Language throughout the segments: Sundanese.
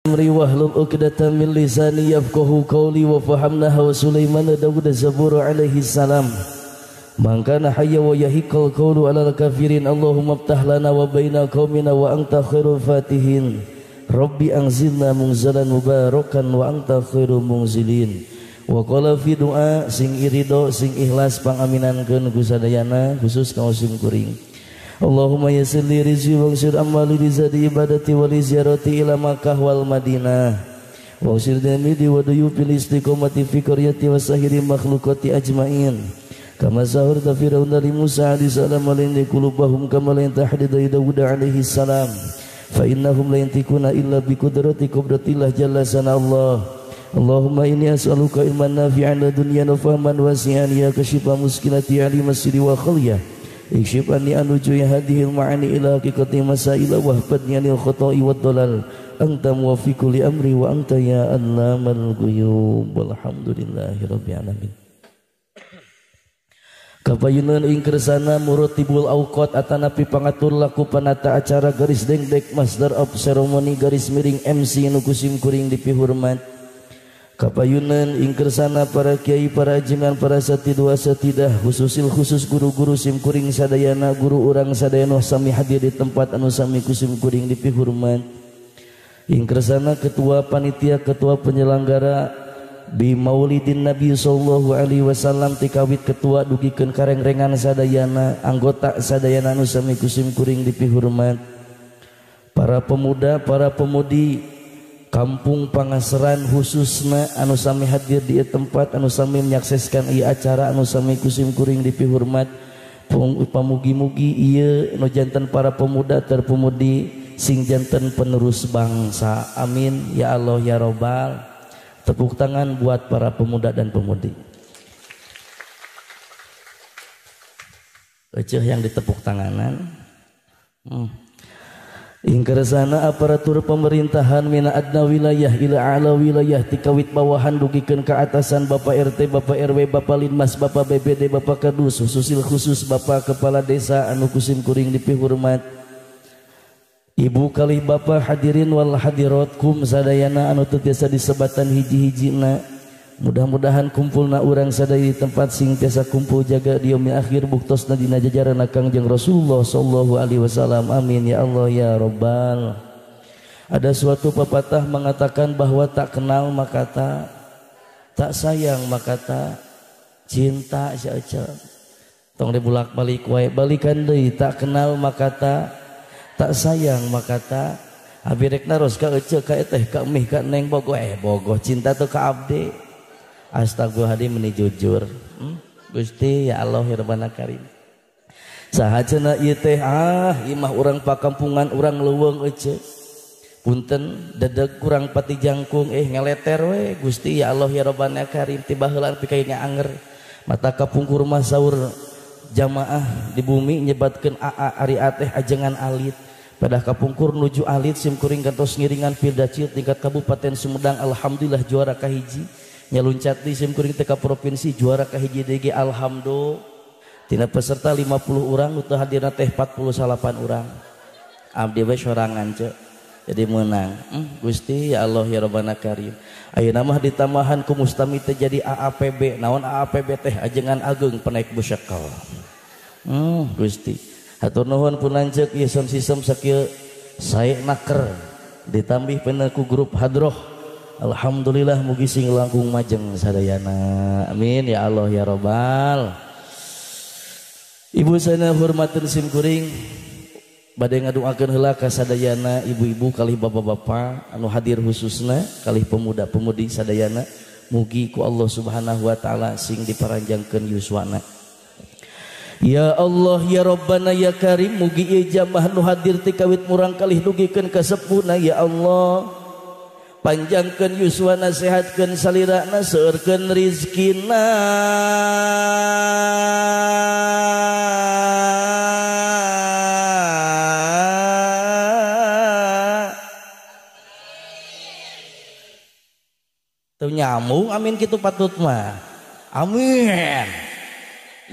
Amri wahlul 'uqdatam min lisani yafqahu qawli wa fahamnaha wa Sulaiman Dawud Zabur alaihi salam. Man kana hayya wa yahiqal qawlu 'alal kafirin. Allahumma iftah lana wa baina qaumina wa anta khairul fatihin. Rabbi anzilna munzalan mubarakan wa anta khairul munzilin. Wa qala fi du'a sing irido sing ikhlas pangaminankeun ku sadayana khusus ka sim kuring. Allahumma yassir li rizqi waghfir amali li zadi ibadati wa li ziyarati ila Makkah wal Madinah. Waghfir dami di wa duyufil istiqomati fi qaryati wa sahiri makhluqati ajmain. Kama zahurta fir'auna li Musa alaihi salam wa lin qulubahum kama lan tahdida Dawud alaihi salam. Fa innahum la yantikuna illa bi qudrati qudratillah jalla sana Allah. Allahumma inni as'aluka ilman nafi'an la dunya wa fahman wasi'an ya kashifa muskilati ali masjidi wa khaliyah. Ikshif anni anuju hadhil ma'ani ila haqiqati masaila wa hfadni anil khata'i wad dalal. Anta muwaffiqu li amri wa anta ya allamal ghuyub. Walhamdulillahi rabbil alamin. Kapayunan ing kersana muratibul awqat atanapi pangatur laku panata acara garis dengdek master of ceremony garis miring MC nu kusim kuring dipihormat. Kapayunan ing kersana para kiai, para ajengan, para satidwa satidah, khususil khusus guru-guru sim kuring sadayana, guru urang sadayana sami hadir di tempat anu sami kusim kuring dipihormat. Ing kersana ketua panitia, ketua penyelenggara bi maulidin Nabi sallallahu alaihi wasallam tikawit ketua dugikeun karengrengan sadayana, anggota sadayana anu sami kusim kuring dipihormat. Para pemuda, para pemudi Kampung Pangaseran khususna anu sami hadir di tempat anu sami menyakseskan ieu acara anu sami kusim kuring dipihormat. Pamugi-mugi ieu nu janten para pemuda terpemudi sing janten penerus bangsa. Amin ya Allah ya Robbal. Tepuk tangan buat para pemuda dan pemudi. Eceh yang ditepuk tanganan. Ingkersana aparatur pemerintahan mina adna wilayah ila ala wilayah tikawit bawahan dugikeun ka atasan Bapak RT, Bapak RW, Bapak Linmas, Bapak BPD, Bapak Kadus, khususil khusus Bapak Kepala Desa anu kusim kuring dipihormat. Ibu kalih Bapak hadirin wal hadirat kum sadayana anu teu tiasa disebatan hiji-hijina. Mudah-mudahan kumpulna urang sadaya di tempat sing tiasa kumpul jaga di yaumil akhir buktosna dina jajaran Kangjeng Rasulullah sallallahu alaihi wasallam. Amin ya Allah ya Rabbal. Ada suatu pepatah mengatakan bahwa tak kenal maka tak sayang maka tak cinta. Sia tong dibulak-balik wae balikan deui, tak kenal maka tak sayang maka tak. Abi rek naros ka ece ka eteh ka mih ka neng bogoh bogoh cinta tuh ka abdi. Astagfirullahaladzim meni jujur. Gusti ya Allah ya Rabbana Karim. Saha cenah ieu teh imah urang pakampungan urang leuweung ece. Punten dedeg kurang pati jangkung ngeleter we Gusti ya Allah ya Rabbana Karim tiba heulaan pikaina anger. Mata kapungkur mah saur jamaah di bumi nyebatkeun aa ari ateh ajengan alit. Pada kapungkur nuju alit sim kuring kantos ngiringan Pirdacil tingkat Kabupaten Sumedang alhamdulillah juara kahiji. Nyaluncat di sim kuring teka provinsi juara kahiji DG alhamdulillah. Tina peserta 50 orang nu teu hadirna teh 48 orang. Abdi we sorangan ce. Jadi menang. Gusti ya Allah ya Rabbana Karim. Ayeuna mah ditambahan ku mustami teh jadi AAPB. Naon AAPB teh ajengan ageung penaik busekel. Gusti. Hatur nuhun pun lanceuk ieu sound system sakieu sae naker ditambih peun ku grup hadroh. Alhamdulillah mugi sing langkung majeng sadayana. Amin ya Allah ya Robbal. Ibu sana hormateun sim kuring bade ngadoakeun heula ka sadayana ibu-ibu kalih bapak-bapak anu hadir khususna kalih pemuda-pemudi sadayana mugi ku Allah Subhanahu wa taala sing diparanjangkeun yuswana. Ya Allah ya Rabbana ya Karim mugi ieu jamaah nu hadir ti kawit murang kalih dugikeun ka sepuhna ya Allah. Panjangkeun yuswana sehatkeun salirana seueurkeun rizkina. Teu nyambung amin kitu patut mah. Amin.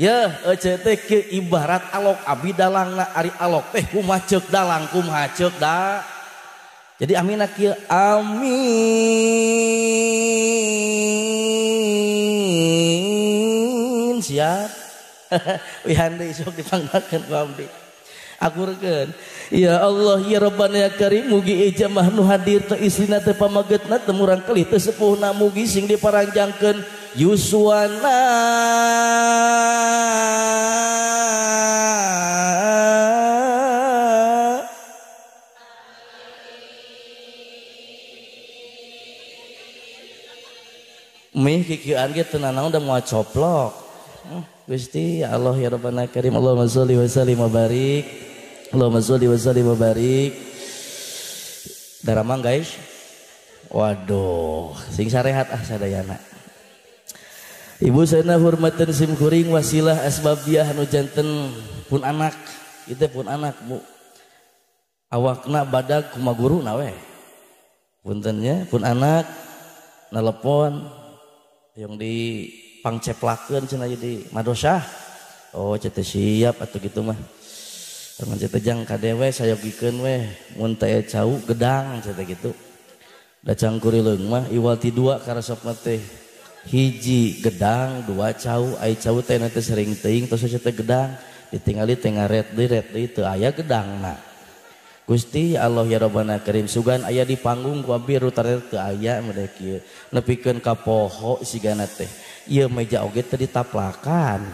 Ya ece teh kieu ibarat alok abi dalangna ari alok teh kumaha ceuk dalang kumaha ceuk da. Jadi amin kieu amin siap. Wihan deui sok dipanggakeun ku abdi. Akurkeun. Ya Allah ya Rabbana ya Karim mugi jamah nu hadir teu istrina teu pamagetna teu murang kelih teu sepuhna mugi sing diparanjangkeun yuswana. Mih kikieuan ge teu nanaon da moal coplok. Gusti ya Allah ya Rabbana Karim Allahumma sholli wa sallim wa barik. Allahumma sholli wa sallim wa barik. Daramang guys. Waduh, sing sarehat ah sadayana. Ibu saena hormateun sim kuring wasilah asbabiah anu janten pun anak, ieu pun anak Bu. Awakna badag kumaha guruna we. Punten nya pun anak nelepon yang di pangceplakeun cenah di madrasah. Oh cete siap atuh kitu mah. Teman cete jang kade we sayogikeun we mun teh cau gedang cete kitu. Da cangkurileung mah iwal ti dua karesepna teh. Hiji gedang, dua cau, ai cau teh teh sering teuing tos cete gedang ditingali teh ngaret deui ret deui teu aya gedangna. Gusti Allah ya Rabbana Karim sugan aya di panggung ku abdi rutaret teu aya meureun kieu nepikeun ka poho sigana teh ieu meja oge teu ditaplakan.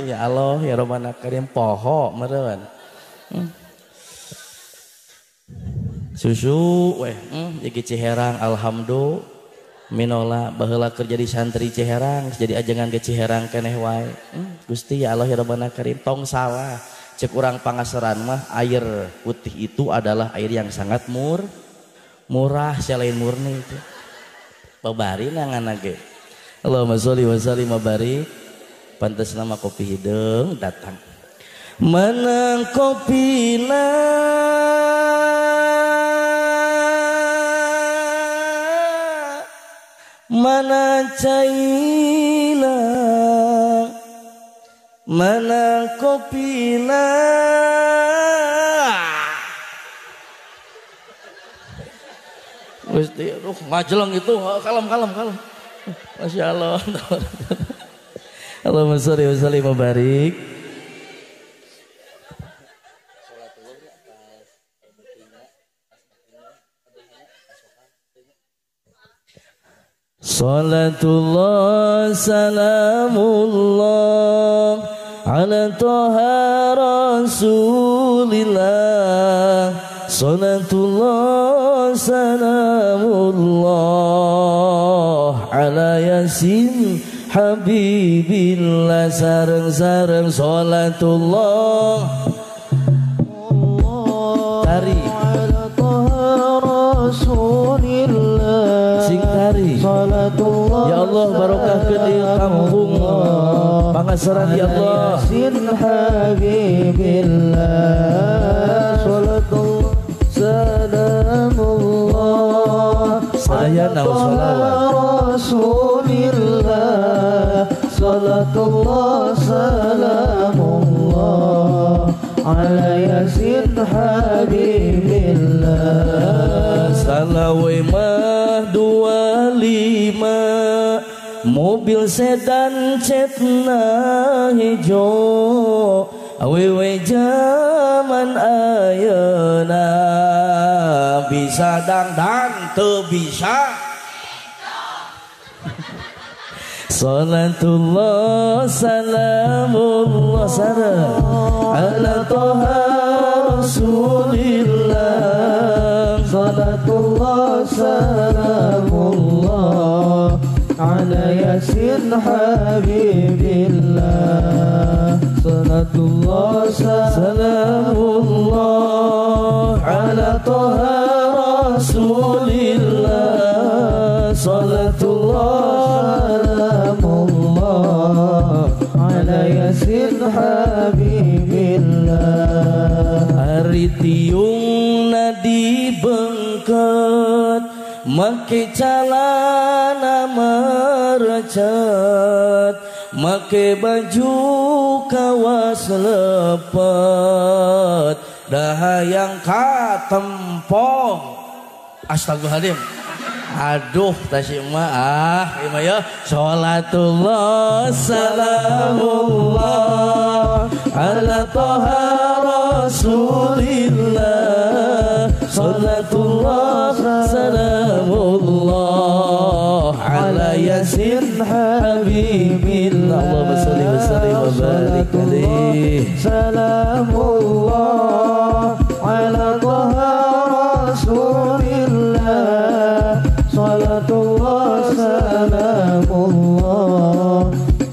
Ya Allah ya Rabbana Karim poho meureun. Susu weh ieu Ciherang alhamdulillah minola baheula keur jadi santri Ciherang jadi ajengan ke Ciherang keneh wae. Gusti ya Allah ya Rabbana Karim tong salah. Cek urang Pangaseran mah air putih itu adalah air yang sangat murah selain murni itu. Babari nangan ge. Allahumma sholli wa sallim wa barik. Pantes nama kopi hideung datang. Menang kopina mana caina mana kopina. Gusti, aduh ngajeleng itu, kalem kalem kalem. Masya Allah. Allahumma sholli wa sallim wa barik. Salatullah salamullah ala toha rasulillah. Salatullah salamullah ala yasin habibillah. Sareng-sareng salatullah tari ala toha rasulillah. Sing tari salatullah. Ya Allah barokahkeun ieu kampung Pangaseran ya Allah. Yasin habibillah. Salatullah salamullah sadayana wa shalawat rasulillah. Salatullah salamullah ala yasin habibillah. Salawe mah 25 mobil sedan cetna hejo awewe jaman ayeuna bisa dangdan teu bisa. Salatullah salamullah sareng ala toha rasulillah. Salatullah salamullah ala yasin habibillah. Salatullah salamullah ala toha rasulillah. Salatullah salamullah ala yasin habibillah. Ari tiungna dibengket make calana merecet make baju kawas lepet Dahayang katempo. Astagfirullahaladzim. Aduh tasik mah ah ieu mah ya. Salatullah salamullah ala Toha Rasulillah. Salatullah salamullah ala Yasin Habibillah. Allahumma shalli wa sallim wa barik alaihi. Salamullah ala Toha Rasulillah. Salatullah salamullah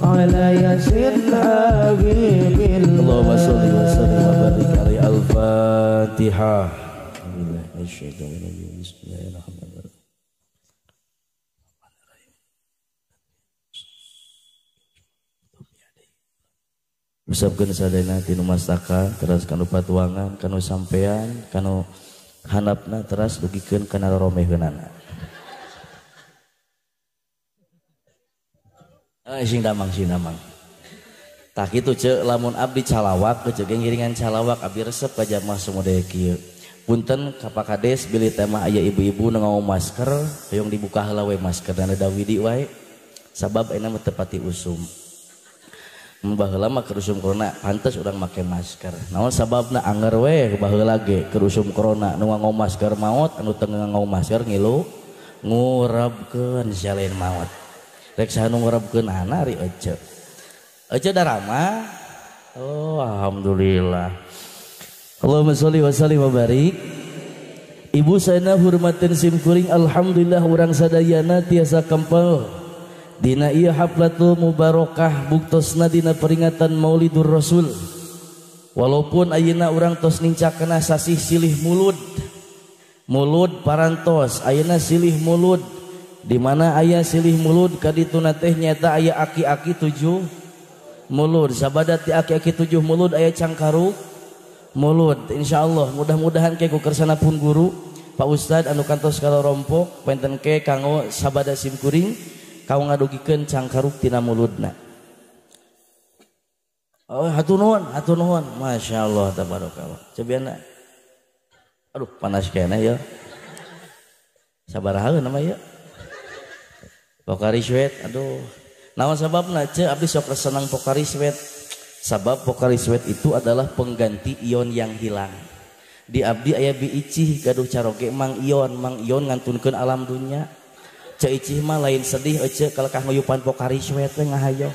ala Yasin Habibillah. Allahumma shalli wa sallim wa barik alaihi. Al-Fatihah. Bismillahirrahmanirrahim. Usapkeun sadayana tinu mastaka teras kanu patuangan kanu sampean kanu handapna teras dugikeun kana romeheunana. Sing damang sing damang. Tah kitu ceuk lamun abdi calawak ceuk ngiringan calawak abdi resep ka jamaah sumedeh kieu. Punten ka Pak Kades bilih tema aya ibu-ibu nu nganggo masker hoyong dibuka heula we masker dan da widi wae sabab ayeuna mah teu pati usum. Mun baheula mah keur usum corona pantes urang make masker. Naon sababna anger we baheula ge keur usum corona nu nganggo masker maot anu teu nganggo masker ngilu ngurebkeun sia lain maot. Rek saha nu ngurebkeun ana ari ece. Ece darama. Oh alhamdulillah. Allahumma sholli wa sallim wa barik. Ibu sana hurmatin simkuring, alhamdulillah urang sadayana tiasa kempel dina ieu haflatul mubarakah buktosna dina peringatan Maulidur Rasul. Walaupun ayeuna urang tos nincakna sasih silih mulud. Mulud parantos ayeuna silih mulud. Di mana aya silih mulud kadituna teh nyaeta aya aki-aki 7 mulud. Sabada ti aki-aki 7 mulud aya cangkaruk mulud. Insyaallah mudah-mudahan ke ku kersana pun guru Pak Ustad anu kantos kalorompok penten ke kanggo sabada simkuring kanggo ngadugikeun cangkaruk tina muludna. Oh hatur nuhun, hatur nuhun. Masyaallah tabarakallah. Cobiana. Aduh panas keneh ya. Sabaraha nama ya. Pokari Sweat, aduh. Naon sababna ce abdi sok senang Pokari Sweat. Sabab Pokari Sweat itu adalah pengganti ion yang hilang. Di abdi aya bi icih gaduh caroge Mang Ion, Mang Ion ngantunkeun alam dunya. Ce icih mah lain sedih ece kalekah nguyupan Pokari Sweat teh ngahayo.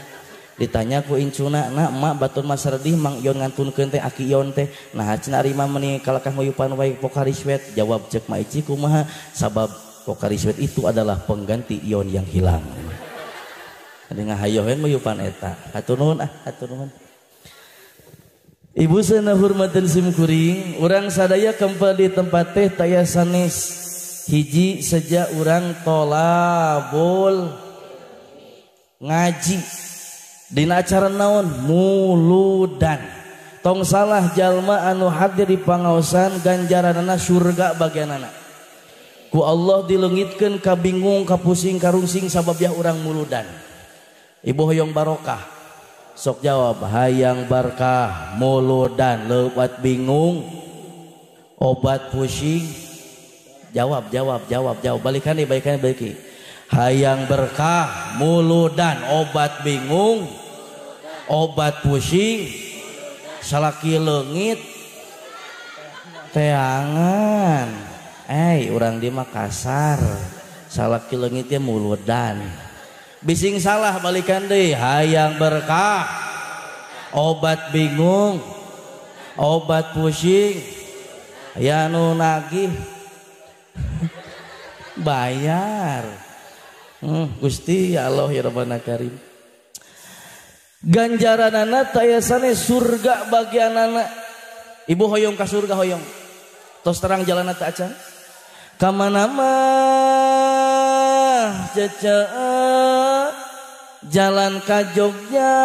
Ditanya ku incuna, "Nak, emak batur mah sedih Mang Ion ngantunkeun teh aki Ion teh." Nah, cenah ari mah meuni kalekah nguyupan wae Pokari Sweat. Jawab cek ma icih kumaha? Sabab Pokari Sweat itu adalah pengganti ion yang hilang. Adi ngahayo we nguyupan eta. Hatur nuhun ah, hatur nuhun. Ibu sana hurmatin simkuring, urang sadaya kempel di tempat teh taya sanes. Hiji sejak urang tolabul ngaji. Dina acara naon? Muludan. Tong salah jalma anu hadir di pangaosan ganjaranana surga bagianana. Ku Allah dileungitkeun kabingung, kapusing, karungsing sabab yah urang muludan. Ibu hoyong barokah. Sok jawab hayang barkah muludan leuwat bingung obat pusing. Jawab jawab jawab jawab balikan nih balikan baliki. Hayang berkah muludan obat bingung obat pusing salaki leungit teangan. Urang di Makassar salaki leungit muludan. Bising salah balikan deui hayang berkah obat bingung obat pusing ya nu nagih bayar. Gusti ya Allah ya Rabbana Karim. Ganjaranana tayasane surga bagianana. Ibu hoyong ka surga hoyong. Tos terang jalanna teh acan. Ka mana mah cece jalan ka Jogja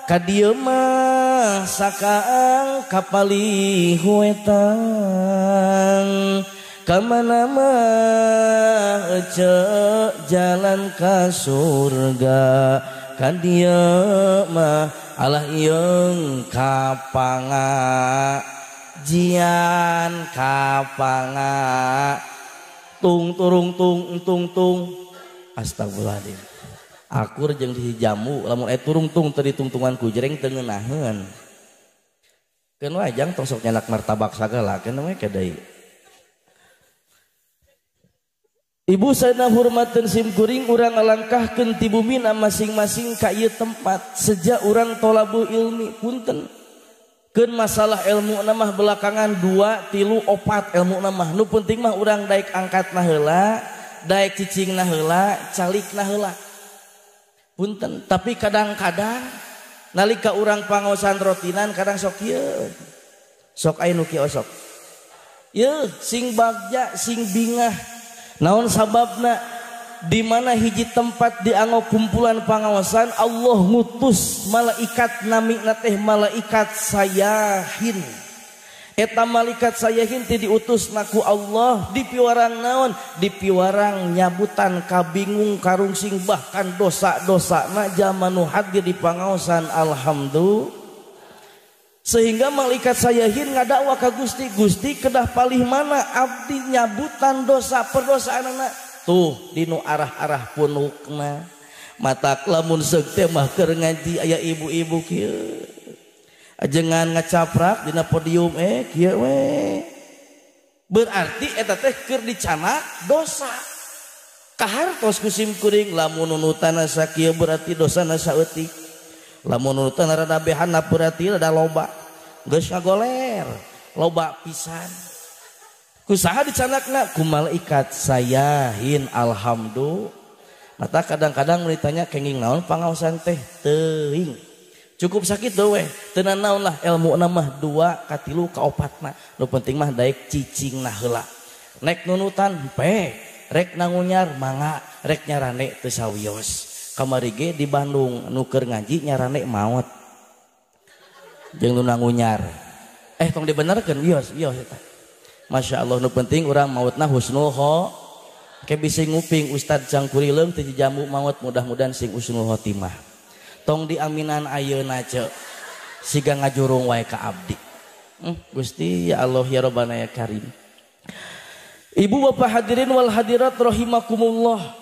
ka dieu mah sakaang kapalih wetan. Ka mana mah ece jalan ka surga ka dieu mah alah ieung kapanga. Jian kapanga tung turung tung tung tung. Astagfirullahaladzim. Akur jeung di jamu lamun aya turung tung teu ditungtungan ku jreng teu ngeunaheun. Keun wae jang tong sok nyanak martabak sagala keun we ka deui. Ibu sana hormateun sim kuring urang ngalangkahkeun ti bumina masing-masing ka ieu tempat sejak urang tolabul ilmi punten. Keun masalah ilmu mah belakangan 2, 3, 4 ilmu mah nu penting mah urang daek angkatna heula, daek cicingna heula, calikna heula. Punten, tapi kadang-kadang nalika urang pangaosan rotinan kadang sok ieu. Sok aya nu kieu sok. Yeuh sing bagja sing bingah. Naon sababna di mana hiji tempat dianggo kumpulan pangaosan Allah ngutus malaikat namina teh malaikat sayahin. Eta malaikat sayahin teh diutus ku Allah dipiwarang naon? Dipiwarang nyabutan kabingung karungsing bahkan dosa-dosana jalma nu hadir di pangaosan alhamdulillah. Sehingga malaikat sayahin ngadakwa ka Gusti, Gusti kedah palih mana abdi nyabutan dosa perdosaanana tuh dinu arah-arah punukna. Matak lamun seuk teh mah keur ngaji aya ibu-ibu kieu ajengan ngacaprak dina podium kieu we. Berarti eta teh keur dicanak dosa. Kahartos ku sim kuring lamun nunutana sakieu berarti dosana saeutik. Lamun nunutan rada behana berarti rada loba. Geus ngagoler loba pisan. Ku saha dicanakna? Ku malaikat sayahin alhamdulillah. Mata kadang-kadang ditanya kenging naon pangaosan teh teuing. Cukup sakit we, teu naon lah ilmu mah 2 ka 3 ka 4 na. Nu penting mah daek cicingna heula. Nek nunutan pe, rek nangunyar mangga, rek nyarane teu sawios. Kamari ge di Bandung nu keur ngaji nyarane maot. Jeung nu nangunyar. Tong dibenerkeun wios wios eta. Masya Allah nu penting urang mautna husnul kho. Ke bisi nguping Ustad Cangkurileung teu jamu maut mudah-mudahan sing husnul khotimah. Tong diaminan ayeuna ce. Siga ngajurung wae ka abdi. Gusti ya Allah ya Rabbana ya Karim. Ibu bapak hadirin wal hadirat rahimakumullah.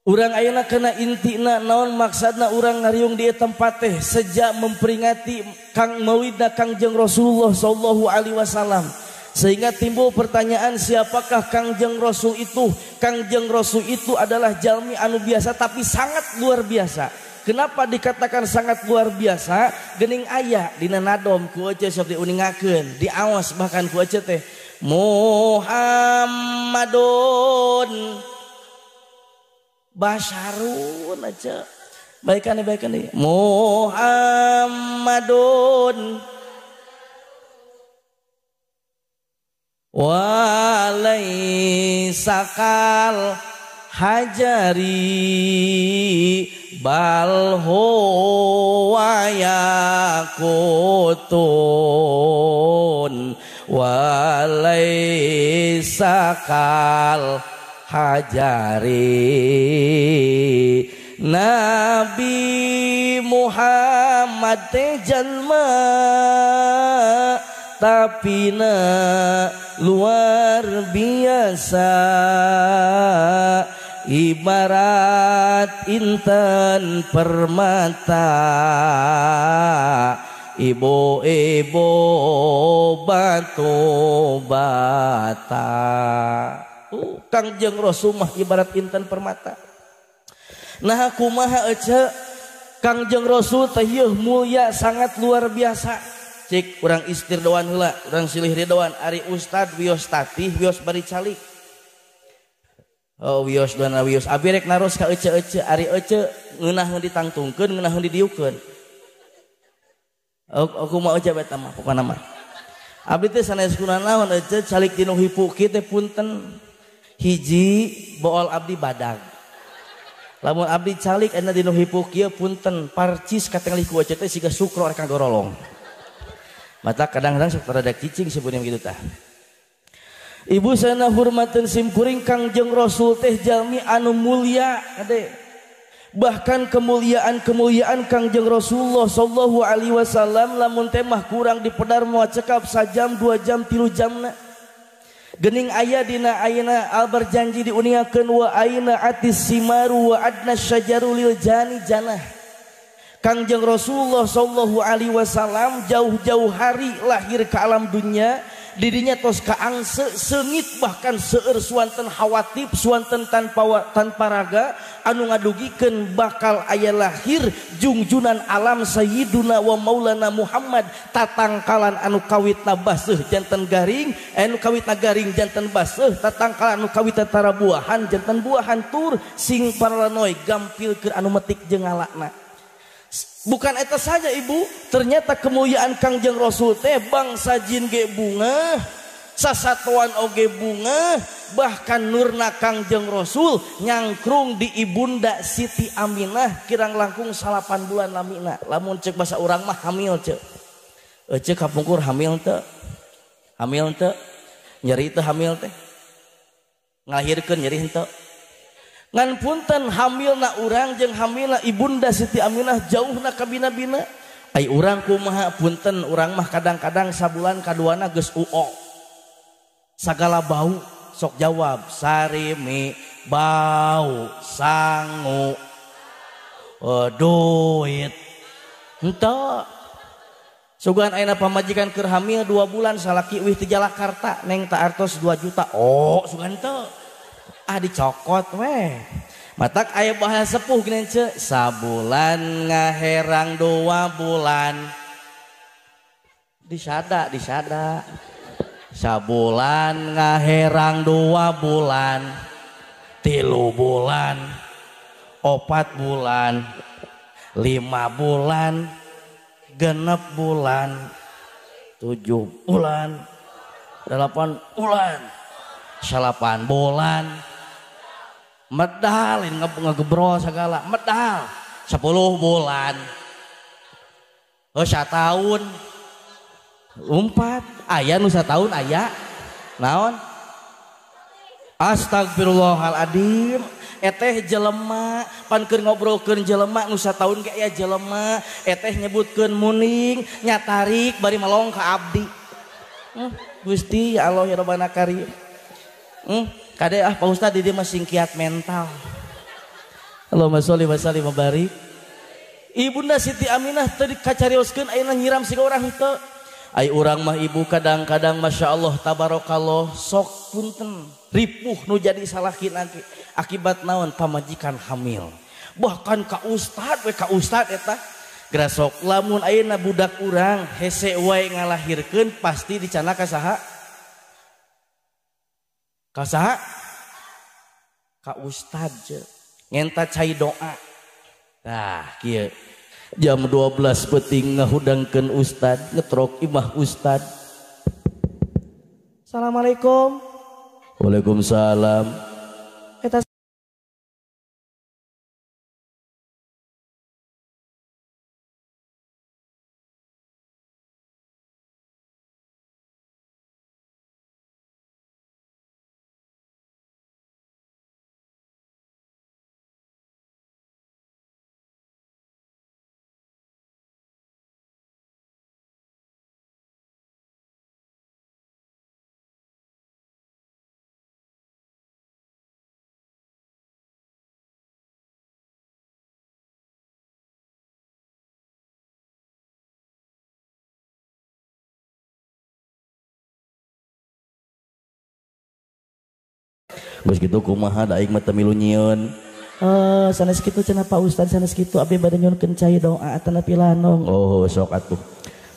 Urang ayeuna kana intina naon maksudna urang ngariung di tempat teh sejak memperingati Kang Maulidna Kangjeng Rasulullah sallallahu alaihi wasallam. Sehingga timbul pertanyaan siapakah Kangjeng Rasul itu? Kangjeng Rasul itu adalah jalmi anu biasa tapi sangat luar biasa. Kenapa dikatakan sangat luar biasa? Geuning aya dina nadom ku ece sok diuningakeun, diawas bahkan ku ece teh Muhammadun basharun aja. Baikan nih Muhammadun walaisa kal hajari bal huwa yakutun walaisa kal hajari. Nabi Muhammad teh jalma tapi na luar biasa, ibarat intan permata, ibu-ibu batu bata. Kangjeng Rasul mah ibarat intan permata. Nah kumaha ece Kangjeng Rasul teh yeuh mulia sangat luar biasa. Cik urang istirdoan heula, urang silih ridoan ari ustad wios tatih wios bari calik. Oh wios dona wios abi rek naros ka ece-ece ari ece ngeunaheun ditangtungkeun ngeunaheun didiukeun. Oh kumaha ece eta mah pokona mah. Abdi teh sanes kunanaon ece calik dinu hipu kieu teh punten. Hiji bool abdi badag. Lamun abdi calik aya dinu hipu kieu punten parcis katingali ku ece teh siga sukro rek ngagorolong. Mata kadang-kadang sok rada cicing sebenarnya begitu tah. Ibu sana hormateun sim kuring Kangjeng Rasul teh jalmi anu mulia kade. Bahkan kemuliaan-kemuliaan Kangjeng Rasulullah sallallahu alaihi wasallam lamun teh mah kurang dipedar moal cekap sajam, 2 jam, 3 jamna. Gening aya dina ayeuna al berjanji diuningakeun wa aina atis simaru wa adna syajaru lil jani janah. Kangjeng Rasulullah sallallahu alaihi wasallam jauh-jauh hari lahir ke alam dunia, didinya tos kaangse seungit bahkan seueur suanten hawatib suanten tanpa raga anu ngadugikeun bakal aya lahir jungjunan alam sayyiduna wa maulana Muhammad tatangkalan anu kawitna baseuh janten garing, anu kawitna garing janten baseuh, tatangkalan anu kawitna tarabuahan janten buahan tur sing paralanoy gampil keur anu metik jeung ngalakna. Bukan eta saja ibu, ternyata kemuliaan Kangjeng Rasul teh bangsa jin ge bunga, sasatoan oge bunga, bahkan nurna Kangjeng Rasul nyangkrung di ibunda Siti Aminah kirang langkung 8 bulan lamina. Lamun cek bahasa urang mah hamil cek. Cek kapungkur hamil teh. Hamil teh, nyeri teh hamil teh. Ngalahirkeun nyeri henteu. Ngan punten hamilna urang jeung hamilna ibunda Siti Aminah jauhna kabina-bina. Ai urang kumaha punten urang mah kadang-kadang sabulan kaduana geus uo. Sagala bau sok jawab sarimi bau sangu duit. Henteu. Sugan ayeuna pamajikan keur hamil 2 bulan salaki uih ti Jakarta neng ta artos 2 juta. Oh, sugan teu. Ah dicokot weh. Matak aya bahasa sepuh geuning ce, sabulan ngaherang 2 bulan. Disada, disada. Sabulan ngaherang 2 bulan. 3 bulan. 4 bulan. 5 bulan. 6 bulan. 7 bulan. 8 bulan. 9 bulan. Medal ini ngegebrol segala medal 10 bulan oh setahun umpat aya nu satahun aya naon astagfirullahaladzim eteh jelema pan keur ngobrolkeun jelema nu satahun ge aya jelema eteh nyebutkeun muning nyatarik bari melong ka abdi. Gusti ya Allah ya Rabbana Karim. Kade ah Pak Ustad di dia mah singkiat mental. Allahumma sholli wa sallim wa barik. Ibunda Siti Aminah tadi kacarioskeun ayeuna nyiram siga urang henteu. Ai urang mah ibu kadang-kadang masya Allah tabarakallah sok punten ripuh nu jadi salahkin akibat naon pamajikan hamil. Bahkan ka ustad we ka ustad eta grasok lamun ayeuna budak urang hese wae ngalahirkeun pasti dicana ka saha? Ka saha? Ka ustad je. Ngenta cai doa. Tah kieu. Jam 12 peuting ngahudangkeun ustad, ngetrok imah ustad. Assalamualaikum. Waalaikumsalam. Eta geus kitu kumaha da aing mah teu milu nyieun. Sanes kitu cenah Pak Ustad sanes kitu abdi bade nyuhunkeun cai doa atanapi lanong. Oh sok atuh.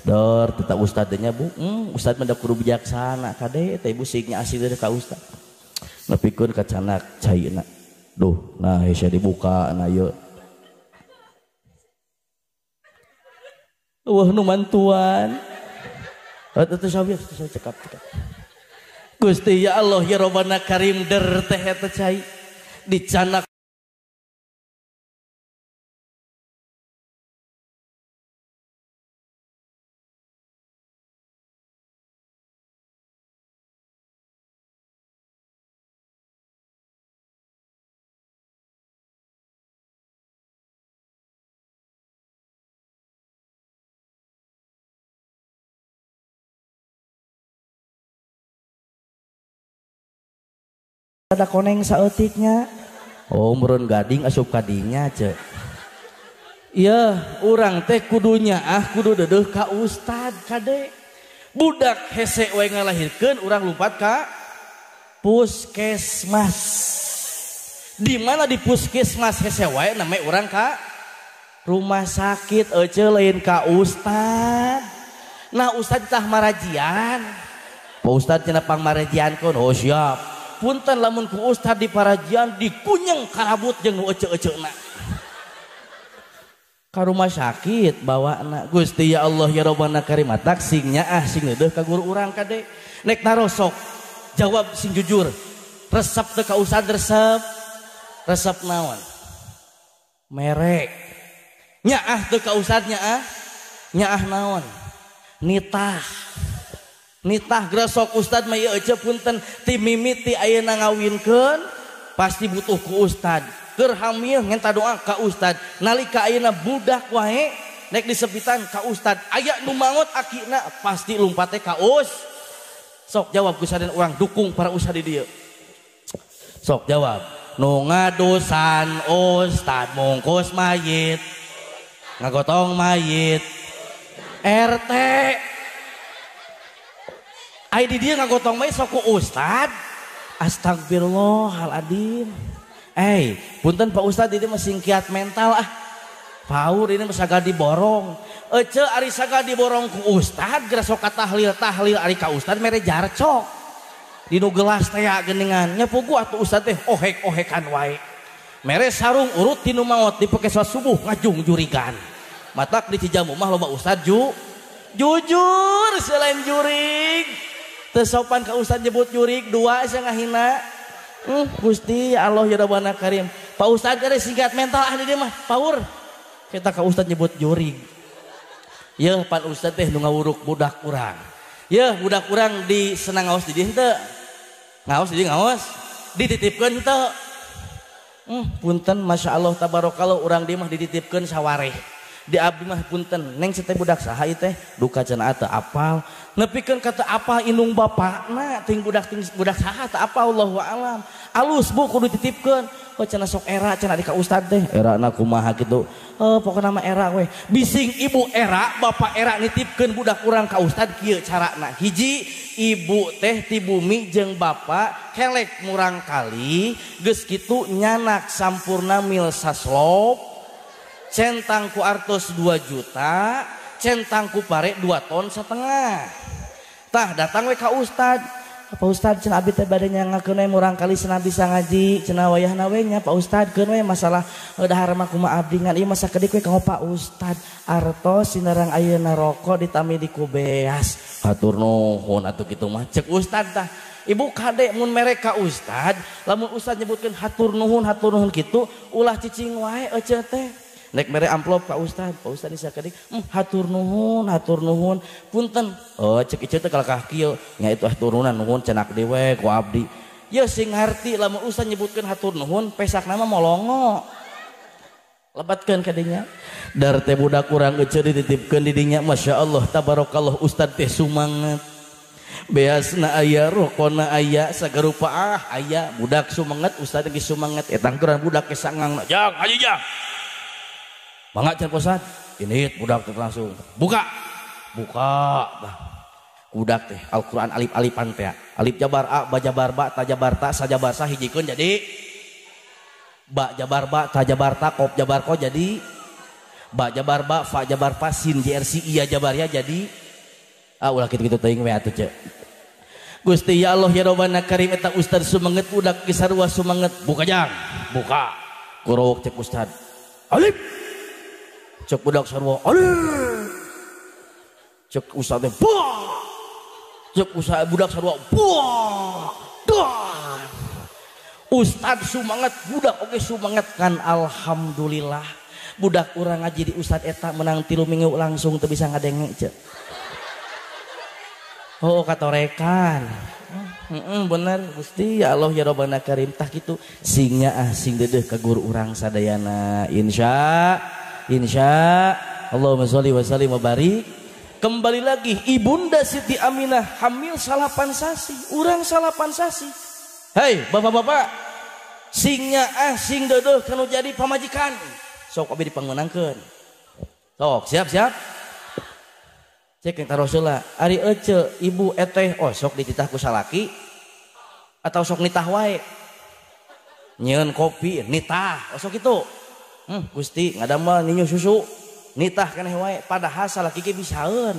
Dor tetap ustad nya Bu. Ustad mah da kudu bijaksana kade teh ibu signya asli ka ustad. Nepikeun ka canak caina. Duh, nah hese dibuka na ieu. Wah nu mantuan. Atuh sawieu cekap cekap. Gusti ya Allah ya Rabbana Karim der teh eta cai dicanak Ada koneng saeutiknya. Oh meureun gading asup kadinya ce. Iya, urang teh kudunya ah kudu deudeuh ka ustad kade. Budak hese we ngalahirkeun urang lumpat ka puskesmas. Di mana di puskesmas hese wae namanya urang ka rumah sakit ece lain ka ustad. Nah ustad tah marajian. Pak ustad cenah pangmarajian kon. Oh siap. Punten lamun ku ustad di parajian dikunyeng karabut jeung nu ece-eceuna. Ka rumah sakit bawana. Gusti ya Allah ya Rabbana karimatak sing nyaah sing deudeuh ka guru urang kade. Nek narosok jawab sing jujur. Resep teu ka ustad resep. Resep naon? Merek. Nyaah teu ka ustad nyaah. Nyaah naon? Nitah. Nitah gresok ustad mah ieu ece punten ti mimiti ayeuna ngawinkeun pasti butuh ku ustad. Keur hamil ngenta doa ka ustad. Nalika ayeuna budak wae nek disepitan ka ustad, aya nu mangot akina pasti lumpate ka us. Sok jawab ku saden urang dukung para ustad di dieu. Sok jawab. Nu ngadosan ustad mungkus mayit. Ngagotong mayit. RT. Ai di dieu ngagotong mayit sok ku ustad. Astagfirullahaladzim. Punten Pak Ustad ini mah singkiat mental ah. Paur ini mah sagala diborong. Ece ari sagala diborong ku ustad geura sok tahlil-tahlil ari ka ustad mere jarcok. Dinu gelas teh geuningan. Nya puguh atuh ustad teh ohek-ohekan wae. Mere sarung urut tinu maot dipake salat subuh ngajung jurigan. Matak di Cijamu mah loba ustad jujur selain jurig. Teu sopan ka ustad nyebut jurig dua sia ngahina. Gusti ya Allah ya Rabbana Karim. Pak Ustad ada singkat mental ah di dia mah paur. Kita ka Ustad nyebut jurig. Yeuh pan Ustad teh nu ngawuruk budak urang. Yeuh budak urang di senang ngaos di dieu henteu. Ngaos di dieu ngaos, dititipkeun henteu. Punten Masya Allah tabarakallah urang di mah dititipkeun sawareh. Di abdi mah punten neng teh budak saha ieu teh duka cenah teu apal. Nepikeun kata apa indung bapakna ting budak saha teu apa Allahu alam. Alus bu kudu dititipkeun. Oh cenah sok era cenah di ka ustad teh. Erana kumaha kitu. Oh pokona mah era we. Bising ibu era bapak era nitipkeun budak urang ka ustad kieu carana. Hiji ibu teh ti bumi jeung bapak kelek murang kali geus kitu nyanak sampurna mil saslop. Centang ku artos 2 juta, centang ku pare 2,5 ton. Tah datang we ka ustad. Pak Ustad cenah abi teh bade nyangakeun we murang kali cenah bisa ngaji, cenah wayahna we nya Pak Ustad keun we masalah dahar mah kumaha abdi ngan ieu masa kedik we kanggo Pak Ustad. Artos sinarang ayeuna rokok ditami di ku beas. Hatur nuhun atuh kitu mah cek ustad tah. Ibu kade mun mere ka ustad, lamun ustad nyebutkeun hatur nuhun kitu ulah cicing wae ece teh. Nek mere amplop ka ustad, Pak Ustad isa kedik, hatur nuhun, punten. Oh, cek ieu teh kalakah kieu, nya itu haturunan nuhun cenak dewe ku abdi. Ye sing ngarti lamun ustad nyebutkeun hatur nuhun, pesakna mah molongo. Lebatkeun ka dinya. Dar teh budak urang ece dititipkeun di dinya, Masya Allah, tabarakallah ustad teh sumanget. Beasna aya, rokona aya, sagarupa ah aya, budak sumanget, ustad ge sumanget, eta tangkeran budak ge sangangna. Jang, haji jang. Mangga can Ustad, ini budak teh langsung buka, buka, bah. Budak teh Al-Quran alif-alifan teh, alif jabar a, ba jabar ba, ta jabar ta, sa jabar sa hijikeun jadi ba jabar ba, ta jabar ta, kop jabar ko jadi ba jabar ba, fa jabar fa, sin jrc iya jabar ya jadi ah ulah kitu-kitu teuing we atuh ce. Gusti ya Allah ya Rabbana Karim eta ustad sumanget budak ge sarua sumanget, buka jang, buka. Kurowok cek ustad. Alif cek budak sarua alif cek ustad teh bah cek ustad budak sarua bah dah ustad sumanget budak oge sumanget kan alhamdulillah budak urang ngaji di ustad eta menang 3 minggu langsung teu bisa ngadenge cek. Oh katorekan. Bener Gusti ya Allah ya Rabbana Karim tah kitu sing nyaah sing deudeuh ka guru urang sadayana insya Allahumma sholli wa sallim wa barik. Kembali lagi Ibunda Siti Aminah hamil 9 sasi, urang 9 sasi. Hei bapak-bapak, sing nyaah sing deudeuh kanu jadi pamajikan. Sok abi dipangeunangkeun. Sok siap-siap. Cek yang taruh heula. Ari ece ibu eteh oh sok dititah ku salaki atau sok nitah wae. Nyieun kopi nitah, oh sok kitu. Gusti ngadamel ninyu susu nitah keneh wae padahal salaki ge bisaeun.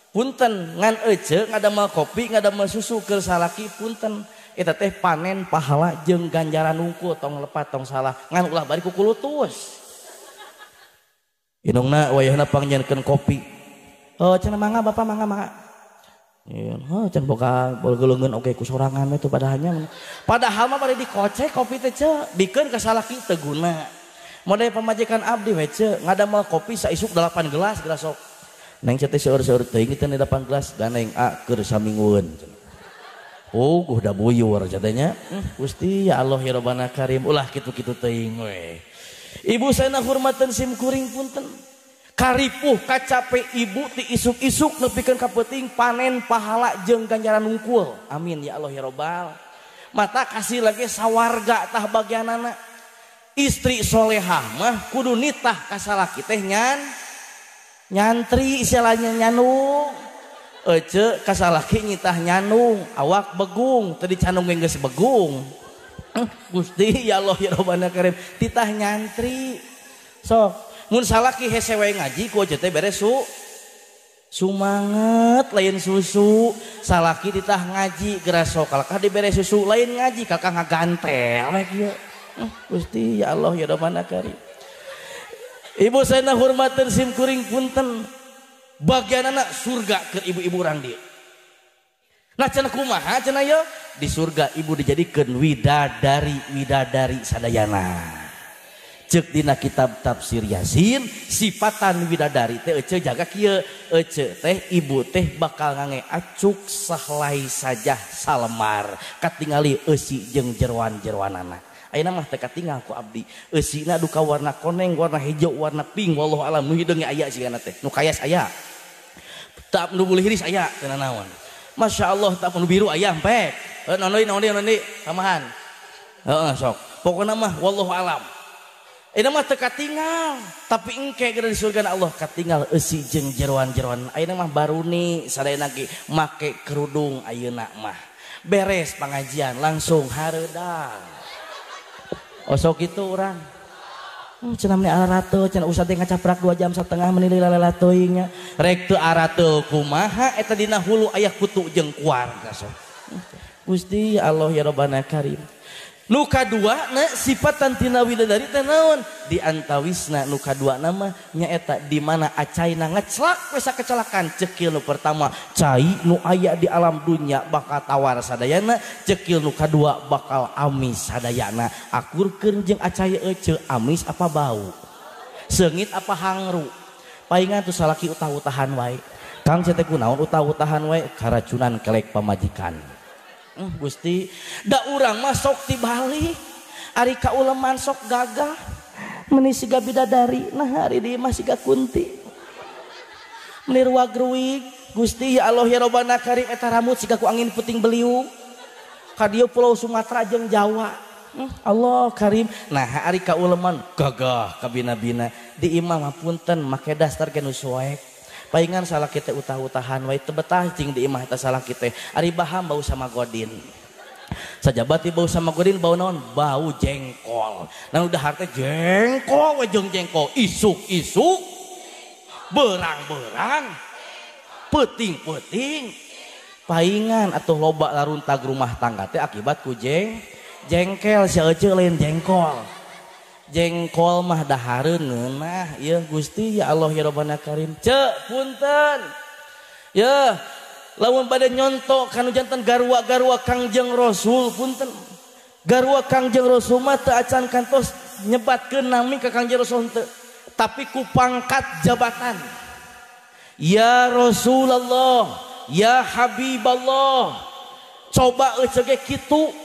Punten ngan ece ngadamel kopi ngadamel susu keur salaki punten eta teh panen pahala jeung ganjaran unggul tong lepat tong salah ngan ulah bari kukulutus. Indungna wayahna pangnyeunkeun kopi. Oh cenah mangga bapak mangga mangga. Heuh can boga bolgeulungeun oge ku sorangan we teh padahalnya. Padahal mah bari dikocek kopi teh ceu bikeun ka salaki teu guna. Model pamajikan abdi we ceu ngadamel kopi saisuk 8 gelas gelas sok. Neng teh seueur-seueur teuing teh 8 gelas ganeng a keur saminggueun. Oh da buyur nya. Gusti ya Allah ya Rabbana Karim ulah kitu-kitu teuing we. Ibu saena hormateun sim kuring punten. Karipuh kacape ibu ti isuk-isuk nepikeun ka peuting panen pahala jeung ganjaran nungkul. Amin ya Allah ya Robbal. Mata kasih lagi sawarga tah bagianana. Istri solehah mah kudu nitah ka salaki teh nyantri istilahnya nyanung. Ece ka salaki nitah nyanung, awak begung, teu dicanung ge geus begung. Gusti ya Allah ya Rabbana Karim titah nyantri. Sok mun salaki hese wae ngaji ku ece teh beres sumanget lain susu salaki ditah ngaji geura sok kalakah dibere susu lain ngaji kakak ngagantel we kieu. Gusti ya Allah ya Rabbana Karim. Ibu saena hormateun sim kuring punten bagianana surga keur ibu-ibu urang dieu. Nah cenah kumaha cenah ye di surga ibu dijadikeun widadari widadari sadayana. Cek dina kitab tafsir Yasin sifatan widadari teh ece jaga kieu ece teh ibu teh bakal ngange acuk sahlai sajah salemar katingali eusi jeung jeroan-jeroanana. Ayeuna mah teh katingal ku abdi eusina duka warna koneng warna hijau warna pink wallahu alam nu hideung ge aya sigana teh nu kayas aya tak nu beulihiris aya teu nanaon. Masya Allah tak nu biru aya empek naon deui naon deui samahan heeh sok pokona mah wallahu alam. Ayeuna mah teu katingal tapi engke geura di surga Allah katingal eusi jeung jeroan-jeroan. Ayeuna mah baruni sadayana ge make kerudung ayeuna mah beres pengajian langsung hareudang. Osok itu urang. Cenah meni ararate cenah ustad teh ngacaprak 2,5 jam meni lila-lila teuing nya. Rek teu arate kumaha eta dina hulu aya kutu jeung kuar sok. Gusti Allah ya Rabbana Karim. Nu kadua na sifatan tina widadari teh naon? Di antawisna nu kadua nama nyaeta di mana acaina ngeclak we sakecelakan cekil nu pertama cai nu aya di alam dunya bakal tawar sadayana cekil nu kadua bakal amis sadayana akurkeun jeung acai ece amis apa bau seungit apa hangru paingan tuh salaki utah-utahan wae Kang teh kunaon utah-utahan wae karacunan kelek pamajikan. Gusti da urang mah sok tibalik ari kauleman sok gagah meni siga bidadari nah ari di mah siga kunti meni ruag-ruig Gusti ya Allah ya Rabbana Karim eta rambut siga ku angin puting beliung ka dieu pulau Sumatera jeung Jawa. Allah Karim nah ari kauleman gagah kabina-bina di imah mah punten make dastar ge nu soek paingan salah kita utah-utahan wae teu betah cing di imah eta salah kita ari baham bau sama godin sajabati bau sama godin bau naon bau jengkol nah udah harte jengkol we jeung jengkol isuk-isuk berang-berang peuting-peuting paingan atuh loba laruntag rumah tangga teh akibat ku jengkel sia ece lain jengkol jengkol mah dahareun ngeunah ieu Gusti ya Allah ya Rabbana Karim ceu punten ye lamun bade nyonto kanu janten garwa-garwa Kangjeng Rasul punten garwa Kangjeng Rasul mah teu acan kantos nyebatkeun nami ka Kangjeng Rasul teu tapi ku pangkat jabatan ya Rasulullah ya Habiballah coba ece ge kitu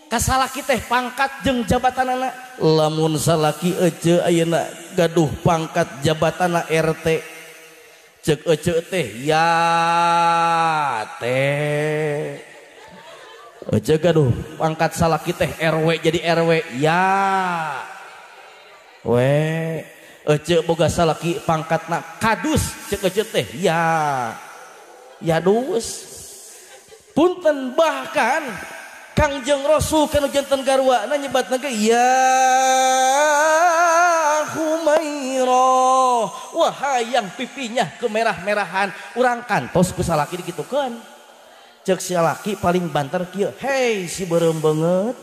kasalaki teh pangkat jeung jabatanana lamun salaki ece ayeuna gaduh pangkat jabatanna RT ceuk ece teh ya teh Ece gaduh pangkat salaki teh RW jadi RW ya we. Ece boga salaki pangkatna kadus cek ece teh ya ya dus. Punten bahkan Kangjeng Rasul kanu janten garwana nyebatna ge ya Humairah, wahai yang pipinya kemerah-merahan. Urang kantos ku salaki dikitukeun. Cek salaki paling banter kieu, hei si beureum beungeut.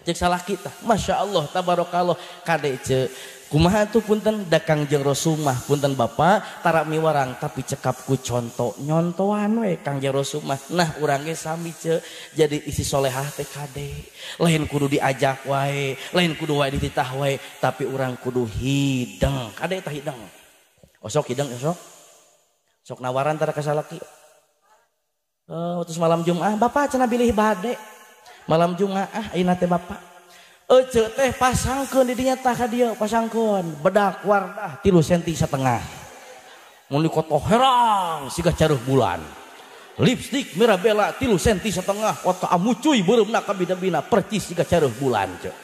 Cek salaki tah, Masya Allah tabarakallah kade ce. Kumaha tuh punten da Kangjeng Rasul mah punten bapak tara miwarang tapi cekap ku conto nyontoan we Kangjeng Rasul mah. Nah urang ge sami ce, jadi isi solehah teh kade. Lain kudu diajak wae, lain kudu wae dititah wae, tapi urang kudu hideng. Kade tah hideng. Osok hideng osok. Sok nawaran tara ka salaki. Terus malam Jumat bapak cenah bilih bade. Malam Jumat ayeuna teh bapak. Ece teh pasangkeun di dinya tah ka dieu pasangkeun bedak wardah 3,5 senti. Mun di koto herang siga caruh bulan. Lipstik Mirabella 3,5 senti kota amucuy beureumna kabina-bina percis siga caruh bulan ce.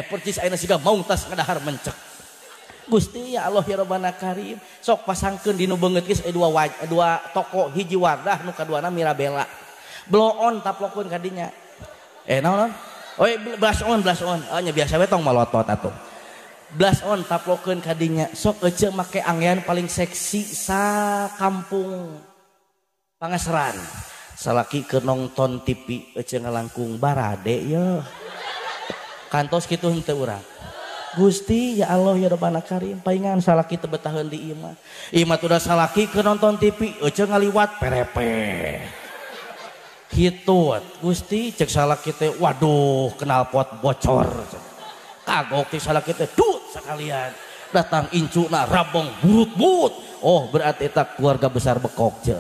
Percis ayeuna siga maung tas ngadahar mencek. Gusti ya Allah ya Rabbana Karim sok pasangkeun dinu beungeut geus dua toko hiji wardah nu kaduana Mirabella. Blow on taplokeun ka dinya. Naon? Oh, blush on. Oh, nya biasa we tong malotot atuh. Blush on taplokeun ka dinya. Sok ece make anggean paling seksi sa kampung Pangaseran. Salaki keur nonton TV ece ngalangkung barade ye. Kantos kitu henteu urang. Gusti ya Allah ya Rabbana Karim paingan salaki teu betaheun di imah. Imah tuh salaki keur nonton TV ece ngaliwat perepe. Gitu Gusti cek salaki teh waduh knalpot bocor. Kagok teh salaki teh dut sekalian. Datang incuna rabong burut-burut. Oh berarti eta keluarga besar bekok ce.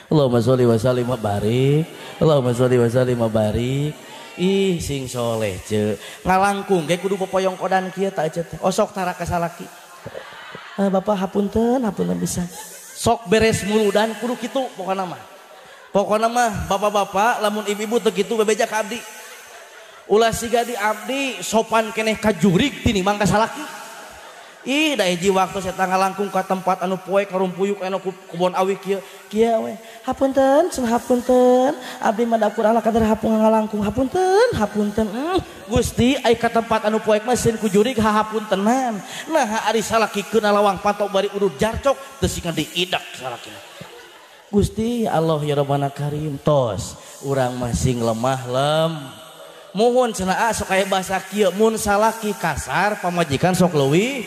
Allahumma sholli wa sallim wa barik. Allahumma sholli wa sallim wa barik. Ih sing soleh ce. Ngalangkung ge kudu popoyong kodan kieu ta ece teh. Osok tara ka salaki. Bapak hapunten, hapunten bisa. Sok beres muludan kudu kitu pokona mah. Pokona mah bapak-bapak lamun ibu-ibu teu kitu bebeja ka abdi. Ulah siga di abdi sopan keneh ka jurig tinimbang ka salaki. Ih da hiji waktu saya ngalangkung ka tempat anu poek karumpuyuk anu kebon awi kieu kieu we. Hapunten, cenah hapunten. Abdi mah da kurang kadar hapung ngalangkung hapunten, hapunten. Gusti ai ka tempat anu poek mah sieun ku jurig hapuntenan. Nah ari salaki keuna lawang pantok bari udud jarcok teu singkan diidak salakina. Gusti Allah ya Rabbana Karim tos urang mah sing lemah lem. Muhun cenah sok aya bahasa kieu mun salaki kasar pamajikan sok leuwih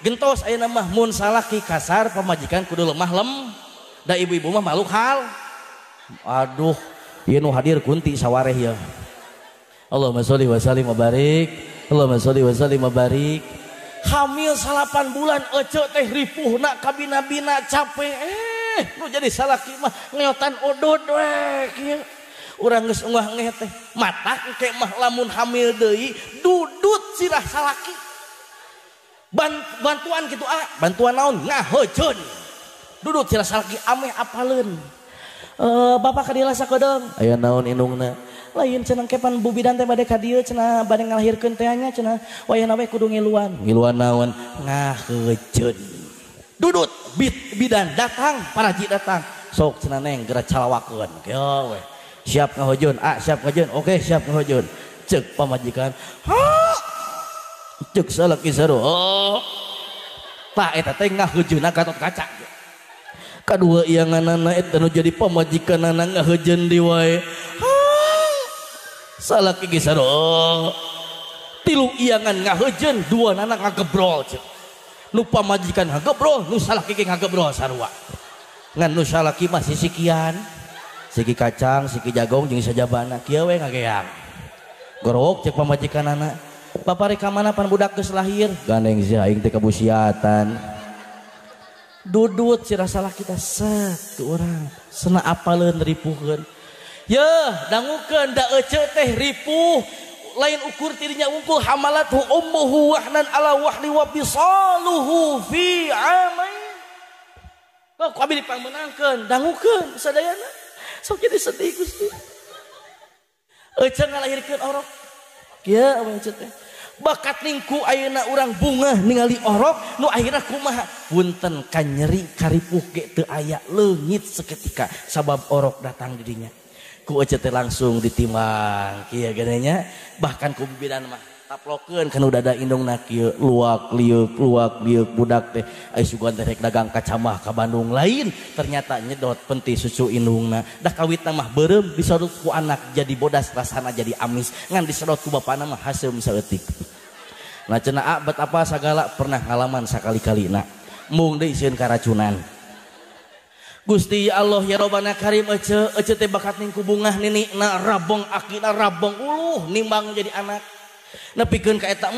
gentos ayeuna mah mun salaki kasar pamajikan kudu lemah lem. Da ibu-ibu mah makhluk hal. Aduh, ieu nu hadir kunti sawareh ieu. Allahumma sholli wa sallim wa barik. Allahumma sholli wa sallim wa barik. Hamil 8 bulan ece teh ripuhna kabina-bina capek. Nu jadi salaki mah ngeotan odod we kieu. Urang geus ungah ngeh teh matak engke mah lamun hamil deui dudut sirah salaki. Bantuan kitu ah, bantuan naon ngahojeun. Dudut sirah salaki ameh apaleun. Bapak ka dieu sakedeung. Aya naon indungna? Lain cenah kepan bu bidan teh bade ka dieu cenah bade ngalahirkeun teh nya cenah wayahna we kudu ngiluan. Ngiluan naon? Ngahojeun. Dudut bidan datang, paraji datang. Sok cenah neng geura calawakeun. Kieu we. Siap ngahojeun, ah siap ngahojeun. Oke, siap ngahojeun. Ceuk pamajikan. Ha! Ceuk salaki saru. Oh. Tah eta teh ngahojeunna Gatot Kaca. Kadua ianganana eta nu jadi pamajikanana ngahojeun di wae. Ha! Salaki ge saru. Oh. Tilu iangan ngahojeun, dua nana ngagebrol ceuk. Nu pamajikan ngagebrol, nu salaki ge ngagebrol sarua. Ngan nu salaki mah sisikian. Siki kacang, siki jagong jeung sajabana kieu we ngageang. Gorok cek pamajikanana. Bapak rek ka mana pan budak geus lahir? Gandeng sia aing teh kabusiatan. Dudut si rasalah kita set ke urang. Sena apaleun ripuhkeun. Yeuh, dangukeun da ece teh ripuh. Lain ukur tirinya unggul hamalathu ummuhu wahnan ala wahli wa bisaluhu fi amain. Kok abi dipangmeunangkeun, dangukeun sadayana. Sok jadi sedih Gusti. Ece ngalahirkeun orok. Kieu we ece teh. Bakat ningku ayeuna urang bungah ningali orok nu akhirna kumaha? Punten kanyeri karipuh ge teu aya leungit seketika sabab orok datang di dinya. Ku ece teh langsung ditimbang kieu geuning nya, bahkan ku bibidan mah taplokeun kana dada indungna kieu luak liuk budak teh ai sugan teh rek dagang kacamah ka Bandung lain ternyata nyedot penti susu indungna dah kawitna mah beureum disedot ku anak jadi bodas rasana jadi amis ngan disedot ku bapana mah haseum saeutik. Nah cenah bet apa sagala pernah ngalaman sakali-kalina mung deui sieun karacunan. Gusti Allah ya Robbana Karim ece ece teh bakat ning ku bungah ninikna rabong akina rabong uluh nimbang jadi anak. Nepikeun ka eta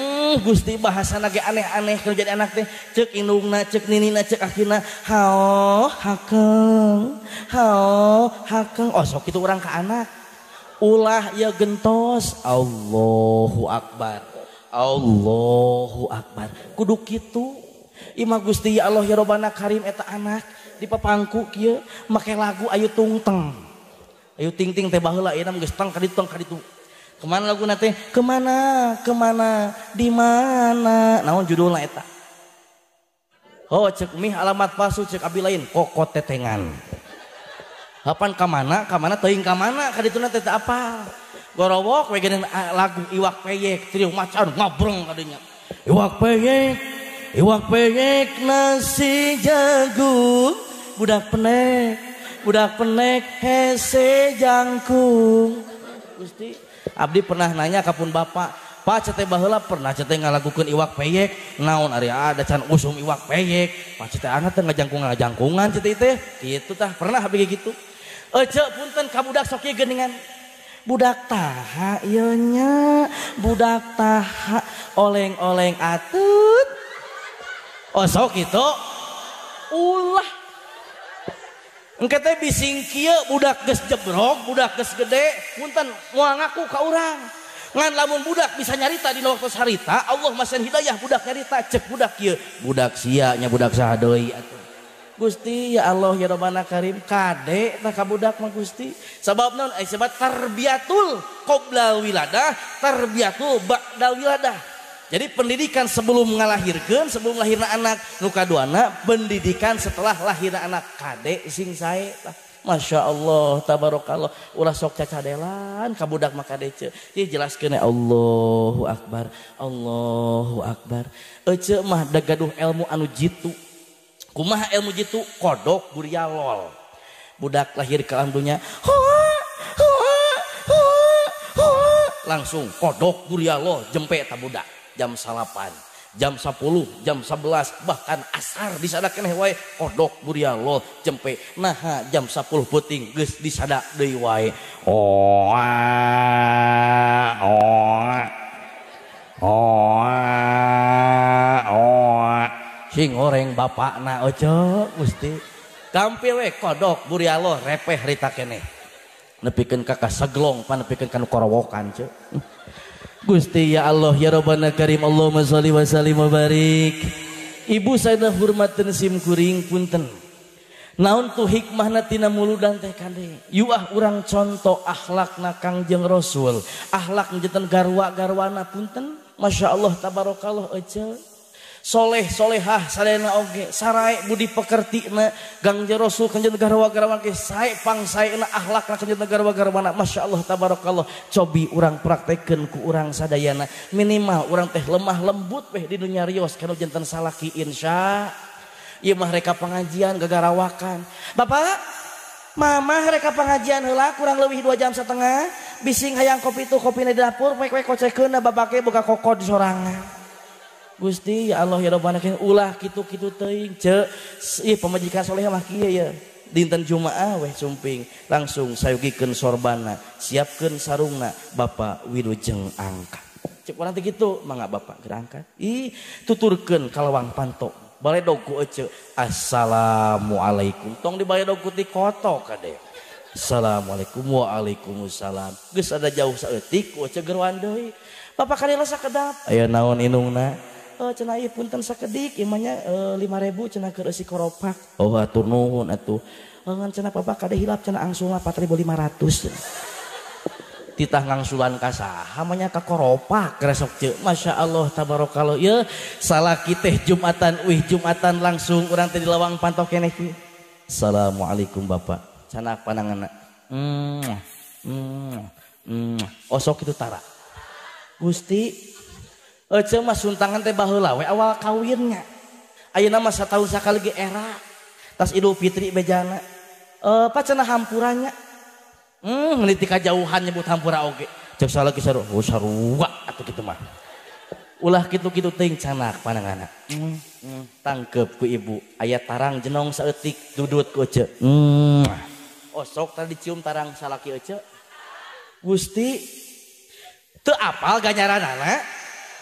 Gusti bahasana ge aneh-aneh kalau jadi anak teh ceuk indungna ceuk ninina ceuk akina hao hakeng hao hakeng oh sok kitu urang ka anak ulah ya gentos Allahu akbar Allahu akbar kudu kitu imah Gusti ya Allah ya Robbana Karim eta anak dipapangku kieu make lagu ayu tungteng ayu ting-ting teh baheula ayeuna geus tang ka ditu tang ka ditu. Kemana lagu nate? Kemana? Kemana? Di mana? Naon judulna eta? Oh cek mih alamat palsu cek abi lain kokot tetengan. Hapan kamana? Kamana teuing kamana? Kadituna teh teu apal. Gorowok we geuning lagu iwak peyek trio macan ngabreng kadinya. Iwak peyek nasi jagung budak penek hese jangkung. Gusti abdi pernah nanya ka pun bapak, Pak cete baheula pernah cete ngalagukeun iwak peyek, naon ari ada can usum iwak peyek, Pak cete angat teh ngajangkung-ngajangkungan cete teh, kitu tah pernah abdi gitu. Ece punten ka budak sok ieu geuningan. Budak taha ieu nya, budak taha oleng-oleng atut. Oh sok kitu. Ulah. Engke teh bising kieu budak geus jebrok, budak geus gede, punten moal ngaku ka urang. Ngan lamun budak bisa nyarita dina waktu harita, Allah masihan hidayah budak nyarita cek budak kieu, budak sia nya budak saha deui atuh. Gusti ya Allah ya Robbana Karim kade tah ka budak mah Gusti. Sabab naon? Sebab tarbiyatul qoblal wiladah, tarbiyatul ba'dal wiladah. Jadi pendidikan sebelum ngalahirkeun, sebelum lahirna anak, nu kaduana pendidikan setelah lahirna anak kade sing sae tah. Masya Allah, tabarakallah. Ulah sok cacadelan ka budak mah kade ceu. Ieu jelaskeun Allahu akbar, Allahu akbar. Ece mah da gaduh ilmu anu jitu. Kumaha ilmu jitu? Kodok burialol. Budak lahir ke alam dunya, langsung kodok burialol jempe ta budak. Jam 9, jam 10, jam 11, bahkan asar disada keneh wae kodok burialol jempe. Naha jam 10 peuting geus disada deui wae. Oh oh oh oh sing oreng bapakna ojo Gusti. Gampil we kodok burialol repeh rita keneh. Nepikeun ka kaseglong pan nepikeun ka nu korowokan ceu. Gusti ya Allah ya Robbana Karim Allahumma sholli wa sallim wa barik. Ibu sadaya hormateun sim kuring punten. Naon tuh hikmahna tina muludan teh kade. Yuah urang contoh akhlakna Kangjeng Rasul. Akhlak janten garwa-garwana punten. Masya Allah tabarakallah ece. Soleh solehah sadayana oge sarai budi pekertina Kangjeng Rasul kanjeng garwa-garwana ge sae pangsaena akhlakna kanjeng garwa-garwana. Masya Allah tabarakallah. Cobi urang praktekeun ku urang sadayana minimal urang teh lemah lembut weh di dunya rios kanu janten salaki insya. Ieu mah reka pengajian gagarawakan. Bapak, mama reka pengajian heula kurang leuwih 2,5 jam. Bising hayang kopi tuh kopina di dapur poek-poek kocekeun da bapake boga kokod sorangan. Gusti ya Allah ya Robbana ulah kitu-kitu teuing ceu ih pamajikan soleh mah kieu ya dinten Jumaah weh sumping langsung sayugikeun sorbana siapkeun sarungna bapak wilujeng angkat cek urang teh kitu mangga bapak keur angkat ih tuturkeun ka lawang panto baledog ku ece assalamualaikum tong dibaledog ku ti koto kade assalamualaikum waalaikumsalam geus ada jauh saeutik ku ece geruan deui bapak kadela sakedap aya naon indungna. Oh, cenah ieu punten sakedik imanya 5.000 cenah keur eusi koropak. Oh atur nuhun atuh. Ngan cenah bapak kade hilap cenah angsulna 4.500. Titah ngangsulan ka saha mah nya ka koropak resok ce. Masya Allah tabarakallah ye salaki teh Jumatan uih Jumatan langsung urang teh di lawang pantok keneh kieu. Assalamualaikum Bapak. Canak pananganna. Osok itu tara. Gusti ece mah suntangan teh baheula we awal kawinnya. Ayeuna mah satahun sakali ge era. Tas Idul Fitri bejana. Pa cenah hampurannya. Meniti kajauhan nyebut hampura oge. Cek salaki sarua, oh sarua atuh kitu mah. Ulah kitu-kitu teuing canak pananganna. Tangkep ku ibu, aya tarang jenong saeutik dudut ku ece. Osok tadi dicium tarang salaki ece. Gusti teu apal ganjaranana.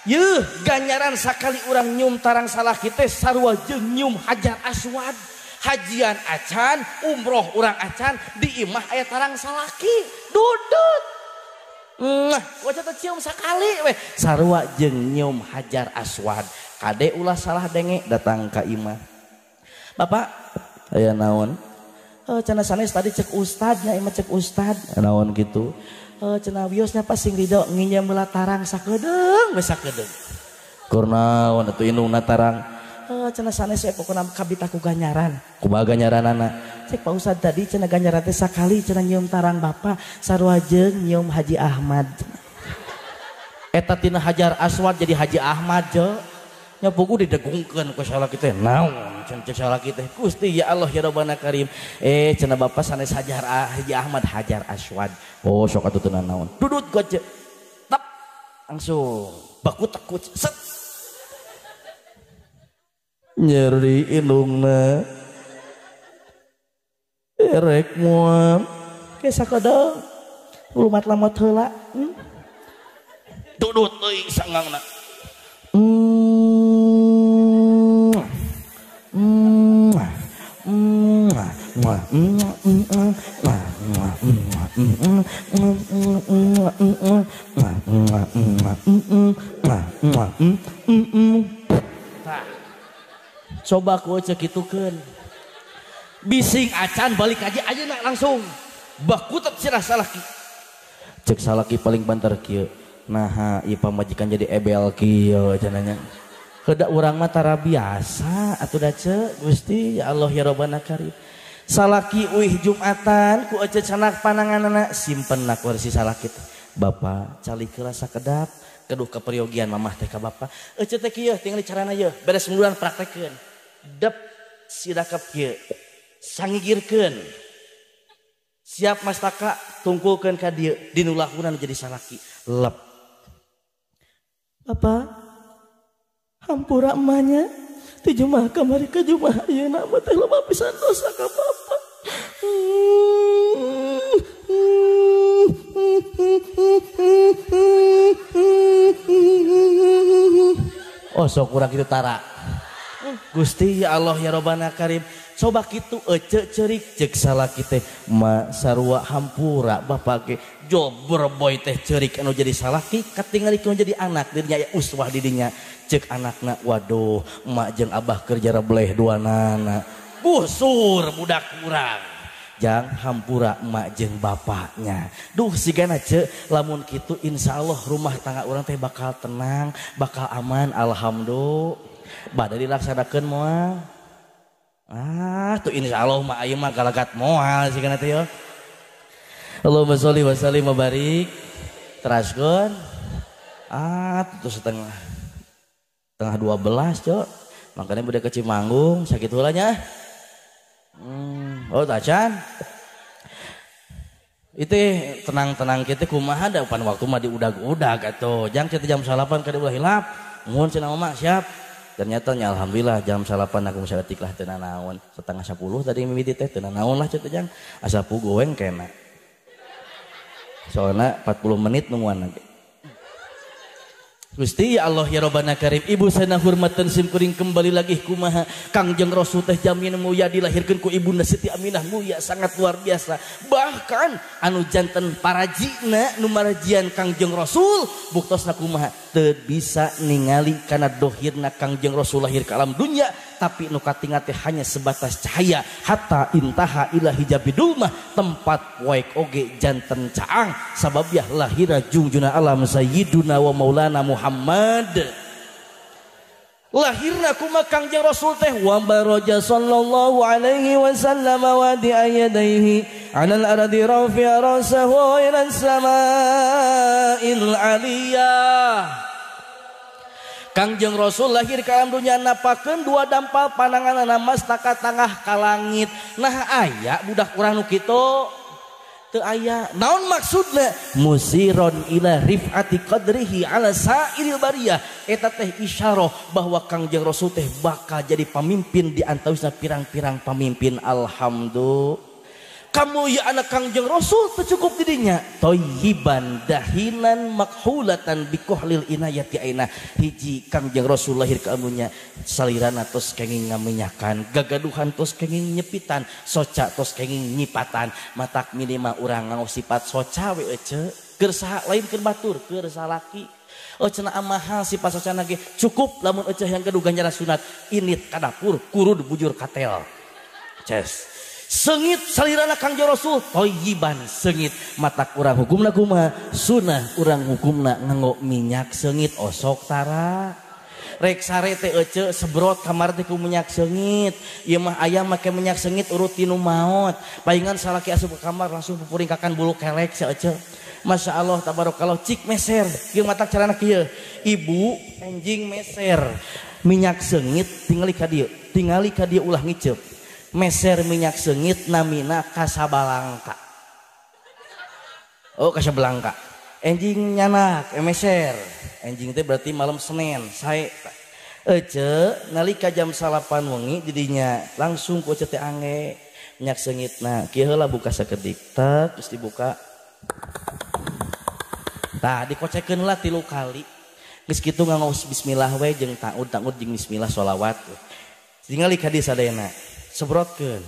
Yeuh, ganjaran sakali urang nyium tarang salaki teh sarua jeung nyium hajar aswad. Hajian acan, umroh urang acan, di imah aya tarang salaki, dudut. Wajah teh cium sakali weh. Sarua jeung nyium hajar aswad. Kade ulah salah denge datang ka imah. Bapak, aya naon? Cenah sanes tadi cek ustadnya, imah cek ustad. Naon gitu? Cenah wiosnya pas sing ridho nginjem heula tarang sakedeung we sakedeung. Keur naon atuh indungna tarang? Cenah sanes we pokona kabita ku ganjaran. Kumaha ganjaranana? Cek Pak Ustad tadi cenah ganjaran teh sakali cenah nyium tarang bapak sarua jeung nyium Haji Ahmad. Eta tina Hajar Aswad jadi Haji Ahmad je. Nya pugu didegungkeun ku salaki teh. Naon cenah cek salaki teh? Gusti ya Allah ya Rabbana Karim. Cenah bapak sanes Hajar Haji Ahmad Hajar Aswad. Oh sok atuh teu naon. Dudut ku ce. Tep langsung baku tekut set. Nyeri indungna erek muam ke sakodeung lumat-lamot heula. Dudut teuing sangangna. Coba ku cek kitukeun. Bising acan balik aja ayeuna langsung. Bakutet sirah salaki. Cek salaki paling banter kieu. Naha ieu pamajikan jadi ebel kieu cenah nya. Heuda urang mah tara biasa atuh da ce Gusti ya Allah ya Rabbana Karim. Salaki uih Jumatan ku ece canak pananganana simpen na kursi salaki teh. Bapak calik heula sakedap keduh keperyogian mamah teh ka bapak. Ece teh kieu tingali carana yeuh beres munduran praktekeun. Dep sidakep kieu sangigirkeun. Siap mastaka tungkulkeun ka dieu dinu lakunan jadi salaki. Lep. Bapak hampura emahnya ti Jumaah kamari ka Jumaah ayeuna mah teh loba pisan dosa ka bapak. Oh sok kurang kitu tara. Gusti ya Allah ya Rabbana Karim. Coba kitu ece cerik cek salaki teh ma sarua hampura bapak ge jobber boy teh cerik anu jadi salaki katingali kudu jadi anak dirinya aya uswah di dinya cek anakna waduh emak jeung abah keur jarebleh duanana busur budak urang jang hampura emak jeung bapaknya. Duh sigana ce lamun kitu insyaallah rumah tangga urang teh bakal tenang bakal aman alhamdulillah. Bade dilaksanakeun moal. Ah tuh insyaallah mah ieu mah galagat moal sigana teh yo. Allahumma sholli wa sallim wa barik. Teraskeun. Ah tuh setengah 12 cok. Makanya budak ke Cimanggung sakitu heula nya. Oh tacan. Itu tenang-tenang kita kumaha da pan waktu mah diudag-udag atuh. Jang kita jam 9 kada ulah hilap. Nuhun cenah mama siap. Ternyata nya alhamdulillah jam 9 aku saeutik lah teu nanaon. 9:30 tadi mimiti teh teu nanaon lah cenah jang. Asa pugoeng kena. Soalna 40 menit nungguan lagi. Gusti ya Allah ya Rabbana Karim, ibu sana hormatan sim kuring kembali lagi kumaha Kangjeng Rasul teh jamin muya dilahirkeun ku ibunda Siti Aminah muya sangat luar biasa. Bahkan anu janten parajina nu marajian Kangjeng Rasul buktosna kumaha teu bisa ningali kana dohirna Kangjeng Rasul lahir ka alam dunya tapi nu katingal teh hanya sebatas cahaya hatta intaha ila hijabidulmah tempat poek oge janten caang sababiah lahira jungjuna alam sayyiduna wa maulana Muhammad. Lahirna kuma Kangjeng Rasul teh wa baraja sallallahu alaihi wasallam wa di ayadaihi alal ardi rafi'a rasahu ila samail aliyah. Kangjeng Rasul lahir ke alam dunia napakeun dua dampal pananganna mastaka tangah ka langit. Nah aya budak urang nu kitu teu aya. Naon maksudna? Musiron ila rif'ati qadrihi ala sa'iril bariyah. Eta teh isyarah bahwa Kangjeng Rasul teh bakal jadi pamimpin di antawisna pirang-pirang pamimpin. Alhamdulillah. Kamu ya anak Kangjeng Rasul teu cukup didinya. Thayyiban dahinan makhulatan bikuhlil inayati aina. Hiji Kangjeng Rasul lahir ke amunya salirana tos kenging ngaminyakan, gagaduhan tos kenging nyepitan, soca tos kenging nyipatan. Matak minima urang nganggo sifat soca we ece. Keur saha lain keur batur, keur salaki. Oh cenah mahal sifat socana ge cukup lamun ece yang gaduh ganjaran sunat init ka dapur kurud bujur katel. Ces. Sengit salirana Kangjeng Rasul thayyiban sengit matak urang hukumna kumaha sunah urang hukumna nganggo minyak sengit osok tara rek sare teh ece sebrot kamar teh ku minyak sengit ieu mah ayam make minyak sengit urut tinu maot palingan salaki asup ke kamar langsung pupuringkakan bulu kelek sia ece. Masya Allah tabarakallah cik meser ieu matak carana kieu ibu enjing meser minyak sengit tingali ka dieu tingali ka dieu ulah ngiceup meser minyak sengit namina Kasabalangka. Oh Kasabalangka. Enjing nyanak meser. Enjing teh berarti malam Senin. Sae ece nalika jam 9 wengi didinya langsung ku ece teh ange minyak sengitna. Kieu heula buka sakedik tek terus dibuka. Tah dikocekeun lah 3 kali. Geus kitu nganggo bismillah we jeung taud taud jeung bismillah sholawat. Tingali ka dieu sadayana. Sebrotkeun.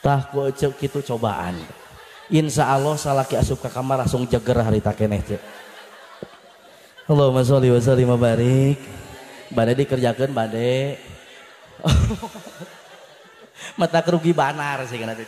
Tah ku eceu kitu cobaan. Insya Allah salaki asup ka kamar langsung jeger harita keneh ceu. Allahumma sholli wa sallim wa barik. Bade dikerjakan bade mata kerugi banar sih kana teh.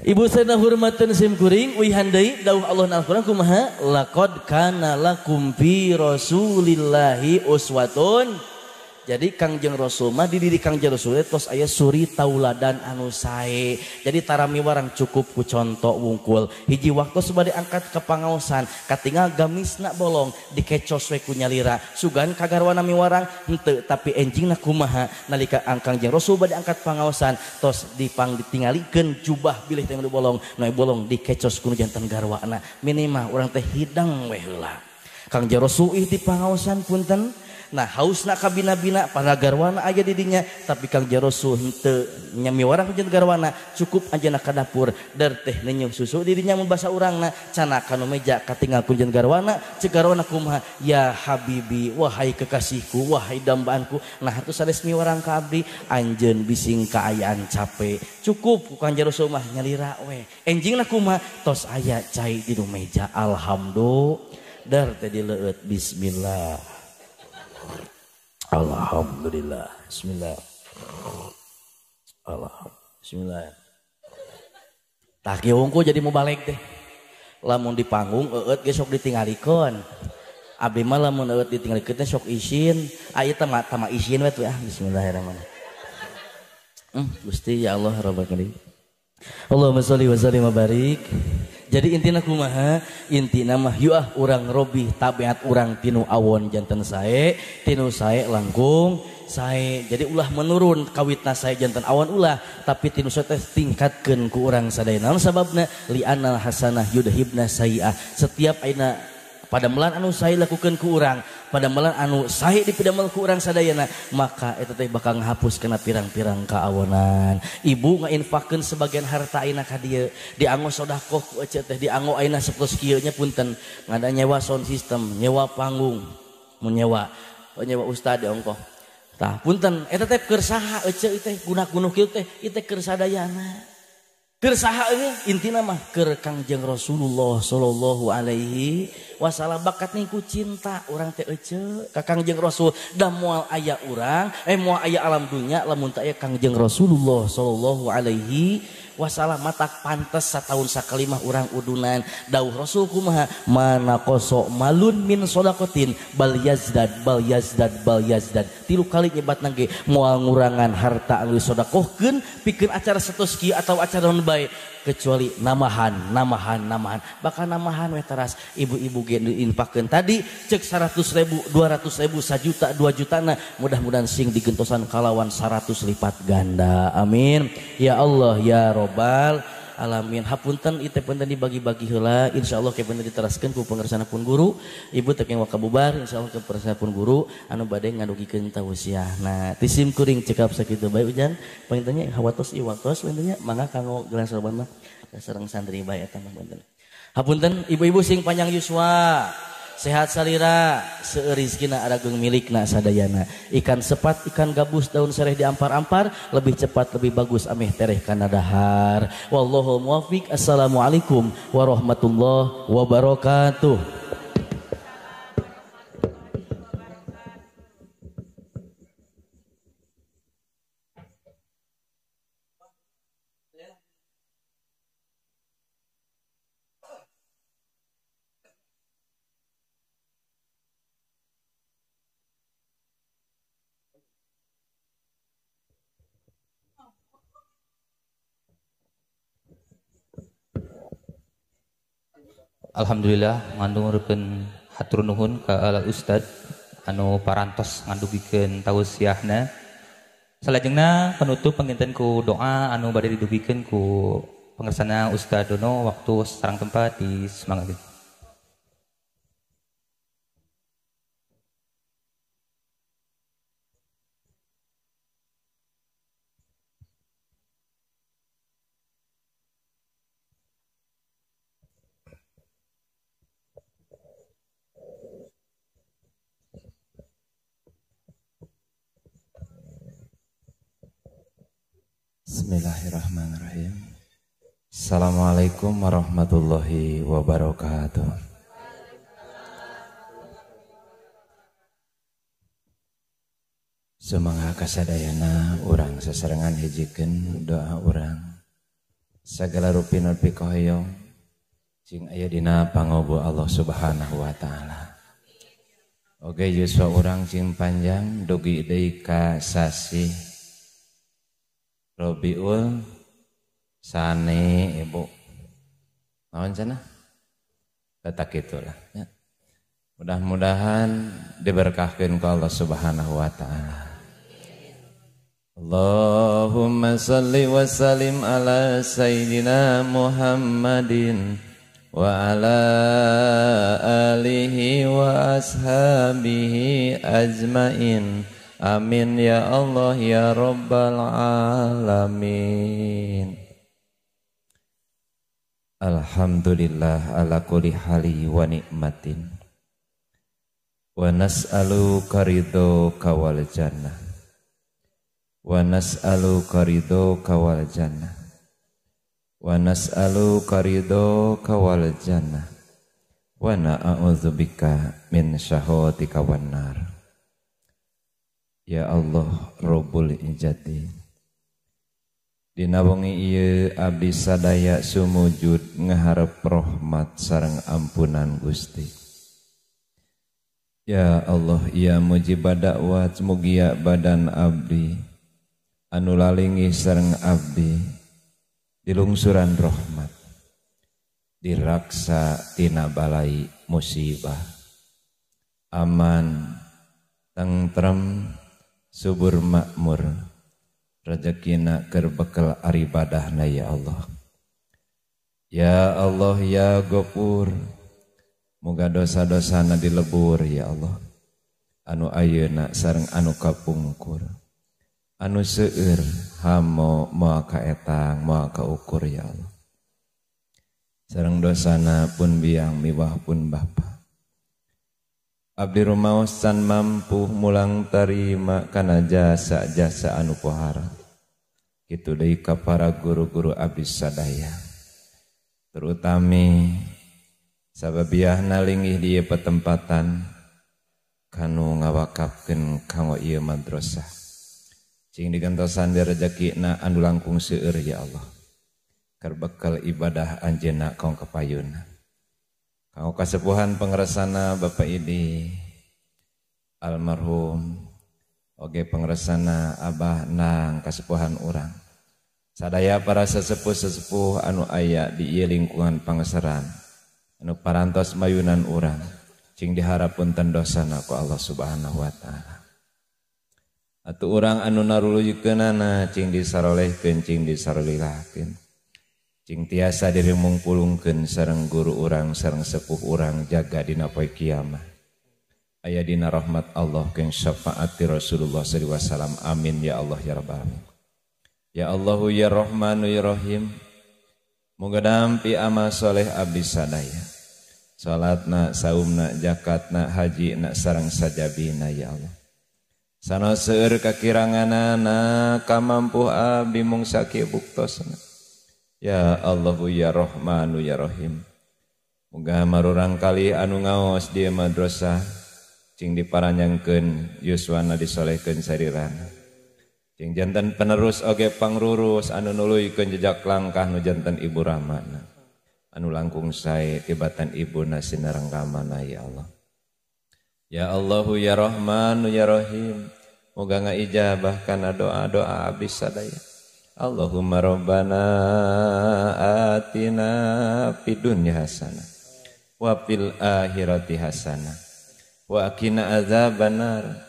Ibu sana hormateun sim kuring uihan deui dawuh Allah na Al-Qur'an kumaha laqad kana lakum fi rasulillahi uswatun. Jadi Kangjeng Rasul mah didiri Kangjeng Rasul tos aya suri tauladan anu sae. Jadi tarami warang cukup ku conto wungkul. Hiji waktu bade angkat ke pangaosan, katingal gamisna bolong dikecos we ku nyalira. Sugan kagarwana miwarang henteu tapi enjingna kumaha nalika Kangjeng Rasul bade angkat pangaosan tos dipang ditingalikeun jubah bilih teh nu bolong, nu bolong dikecos ku nu janten garwana. Minimal urang teh hidang we heula. Kangjeng Rasul ih di pangaosan punten. Nah hausna kabina-bina para garwana aja didinya tapi Kangjeng Rasul henteu nyami warang jeung garwana cukup anjeunna ka dapur der teh nenyuh susu didinya mun basa urangna cana kanu meja katinggal kunjen garwana ceuk garwana kumaha ya habibi wahai kekasihku wahai dambaanku nah atuh sanes miwarang ka abdi anjeun bising kaayaan cape cukup ku Kangjeng Rasul mah nyalira we enjingna kumaha tos aya cai di nu meja alhamdulillah der teh dileueut bismillah. Alhamdulillah. Bismillah. Alhamdulillah. Bismillah. Tah kieu wungkul jadi mubalig teh. Lamun di panggung eueut ge sok ditingalikeun. Abdi mah lamun eueut ditingalikeun teh sok isin. Aya teh mah isin we tuh ah. Bismillahirrahmanirrahim. Gusti ya Allah rabbal alamin. Allahumma sholli wa sallim wa barik. Jadi intina kumaha? Intina mah yuah urang robih tabiat urang tinu awon janten sae, tinu sae langkung sae. Jadi ulah menurun kawitna sae janten awon ulah, tapi tinu sae teh tingkatkeun ku urang sadayana. Naon sababna? Li'anal hasanah yudhibna sayi'ah. Setiap ayeuna padamelan anu sae lakukeun ku urang, padamelan anu sae dipidamel ku urang sadayana, maka eta teh bakal ngahapus kana pirang-pirang kaawonan. Ibu ngainfakeun sebagian harta ayeuna ka dieu, dianggo sedekah ku ece teh, dianggo ayeuna sapertos kieu nya punten, ngada nyewa sound system, nyewa panggung. Mun nyewa nyewa ustad di ongkoh. Tah punten eta teh keur saha ece teh guna-gunuh kieu teh ieu teh keur sadayana. Keur saha euy intina mah keur Kangjeng Rasulullah sallallahu alaihi wasallam bakat ning ku cinta urang teh ece ka Kangjeng Rasul da moal aya urang moal aya alam dunya lamun teu aya Kangjeng Rasulullah sallallahu alaihi wasallam matak pantes sataun sakali mah urang udunan dawuh Rasul kumaha mana kosok malun min sodakotin bal yazdad bal yazdad bal yazdad tilu kali nyebatna ge moal ngurangan harta anu disodakohkeun pikeun acara satos kieu atau acara naon bae kecuali namahan namahan namahan bakal namahan we teras ibu-ibu ge diinfakkeun tadi cek 100.000 200.000 1 juta 2 jutana mudah-mudahan sing digentosan kalawan 100 lipat ganda amin ya Allah ya Robbal alamin. Hapunten ieu teh punten dibagi-bagi heula insyaallah ke punten diteraskeun ku pangersana pun guru ibu teh keng wakabubar insyaallah ke pangersana pun guru anu bade ngadugikeun tausiahna tisim kuring cekap sakitu bae ujan panginten nya hawatos ieu waktos panginten nya mangga kanggo gelang sorban mah sareng santri bae eta mah punten. Hapunten ibu-ibu sing panjang yuswa sehat salira seueur rizkina arageung milikna sadayana ikan sepat ikan gabus daun sereh diampar-ampar lebih cepat lebih bagus ameh tereh kana dahar wallahu muwaffiq. Assalamualaikum warahmatullahi wabarakatuh. Alhamdulillah ngandungurkeun hatur nuhun ka ala ustad anu parantos ngandugikeun tausiahna. Salajengna penutup panginten ku doa anu bade didugikeun ku pangersana Ustad Dono waktu sareng tempat di semangat. Bismillahirrahmanirrahim. Assalamualaikum warahmatullahi wabarakatuh. Sumangga kasadayana urang sasarengan hijikeun doa urang. Sagala rupina pikahoyong cing aya dina pangobo Allah Subhanahu wa taala. Oge yuswa urang cing panjang dugi deui ka sasih Robiul Sane ibu naon cenah letak itulah ya. Mudah-mudahan diberkahkeun ku Allah Subhanahu wa taala. Allahumma salli wa sallim ala sayyidina Muhammadin wa ala alihi wa ashabihi ajmain. Amin ya Allah ya Rabbal alamin. Alhamdulillah ala kulli hali wa nikmatin. Wa nas'aluka ridhoka wal jannah. Wa nas'aluka ridhoka wal jannah. Wa nas'aluka ridhoka wal jannah. Wa na'udzubika min syahawatika wan nar. Ya Allah Rabbul Izzati, dina wengi ieu abdi sadaya sumujud ngaharep rahmat sareng ampunan Gusti. Ya Allah ya mujibad dakwat mugia badan abdi anu lalingih sareng abdi dilungsuran rahmat diraksa tina balai musibah aman tentrem subur makmur rezekina keur bekel aribadahna ya Allah. Ya Allah ya Ghafur, muga dosa-dosana dilebur ya Allah. Anu ayeuna sareng anu kapungkur, anu seueur hamo moal kaetang moal kaukur ya Allah. Sareng dosana pun biang miwah pun bapa. Abdi rumaos can mampu mulang tarima kana jasa-jasa anu pohara. Kitu deui ka para guru-guru abdi sadaya. Terutami sababiahna linggih di ieu patempatan kanu ngawakafkeun kanggo ieu madrasah. Cing digentosan di rejekina anu langkung seueur ya Allah. Keur bekal ibadah anjeunna kong kapayunna. Kanggo kasepuhan pangersana Bapak Idi almarhum oge pangersana Abah Nang kasepuhan urang. Sadaya para sesepuh-sesepuh anu aya di ieu lingkungan pangeseran anu parantos mayunan urang cing diharapun dosana ku Allah Subhanahu wa taala. Atuh urang anu naruluykeunana cing disarolehkeun cing disarolilahkeun. Cing tiasa diri mungpulungkeun sareng guru urang sareng sepuh urang jaga dina poe kiamah. Aya dina rahmat Allah jeung syafaat Rasulullah sallallahu alaihi wasallam. Amin ya Allah ya rabbal alamin. Ya Allahu ya Rahmanu ya Rahim. Moga dampi amal soleh abdi sadaya. Salatna, saumna, zakatna, hajina sareng sajabina ya Allah. Sana seueur kakiranganana kamampuh abdi mung sakieu buktosna. Ya Allahu ya Rahmanu ya Rahim. Muga marurang kali anu ngaos di madrasah cing diparanjangkeun yuswana disolehkeun sarirana. Cing janten penerus oge pangrurus anu nuluykeun jejak langkah nu janten ibu ramana. Anu langkung sae tibatan ibuna sinareng ramana ya Allah. Ya Allahu ya Rahmanu ya Rahim. Muga ngaijabah kana doa-doa abdi sadaya. Allahumma rabbana atina fid dunya hasanah wa fil akhirati hasanah wa qina adzabannar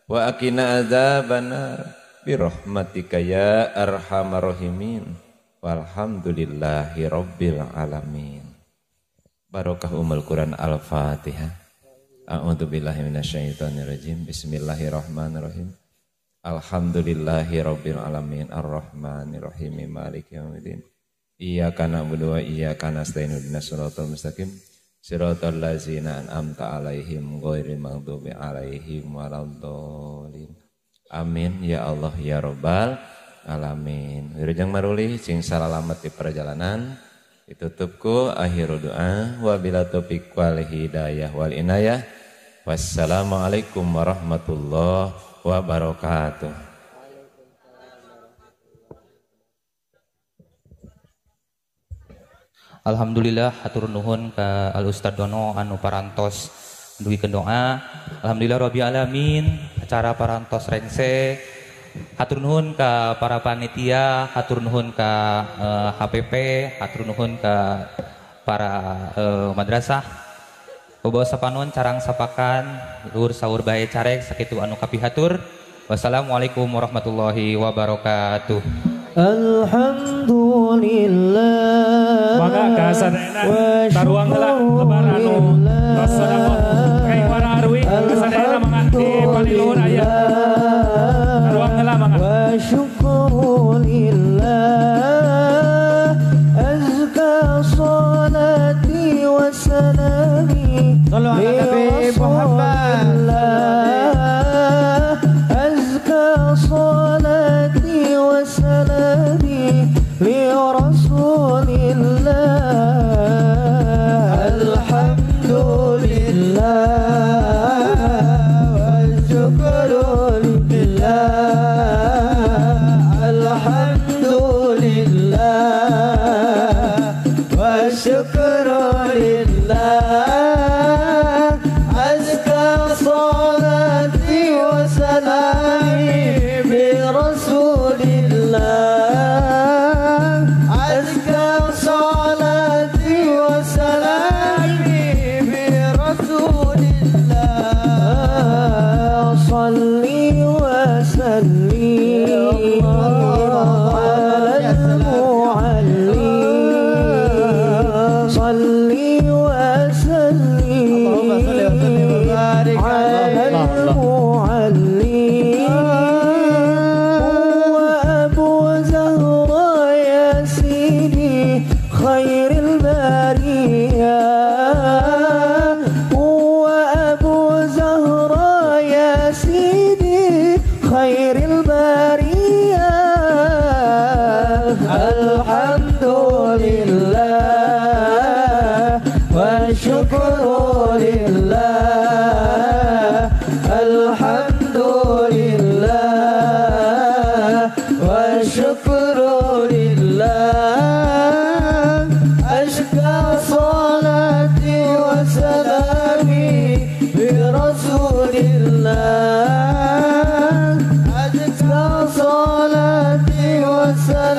wa qina adzabannar bi rahmatika ya arhamar rahimin. Walhamdulillahi rabbil alamin. Barokah Ummul Quran. Al-Fatihah. A'udzubillahi minasyaitonirrajim. Bismillahirrahmanirrahim. Alhamdulillahi rabbil alamin. Arrahmanirrahim. Maliki yaumiddin. Iyyaka na'budu wa iyyaka nasta'in. Ihdinas siratal mustaqim. Siratal ladzina an'amta 'alaihim ghairil maghdubi 'alaihim waladdallin. Amin ya Allah ya rabbal alamin. Wilujeng marulih cing salalamet di perjalanan. Ditutupku akhiru doa wabila taufik wal hidayah wal inayah. Wassalamualaikum warahmatullahi wabarakatuh. Alhamdulillah hatur nuhun ka Al Ustad Dono anu parantos dugikeun doa. Alhamdulillah rabbil alamin acara parantos rengse. Hatur nuhun ka para panitia, hatur nuhun ka HPP, hatur nuhun ka para madrasah. Bawa sapanon carang sapakan luhur sahur bae carek sakitu anu kapihatur. Wassalamualaikum warahmatullahi wabarakatuh. Alhamdulillah. Maka kasadayana taruang heula lebar anu tos sedekah kayak warna arwi kasadayana mangga di paliluhur aya. Taruang heula mangga. Wa syukrulillah azka salati wa salami. Sallu ala Nabi Muhammad. Azka salati wa salami li Rasulillah. Alhamdulillah wa syukrulillah. Alhamdulillah wa syukrulillah. Azka salati wa salami bi Rasulillah. Azka salati wa salami bi Rasulillah. Salli wa sallim ala al-muallim. وسلام.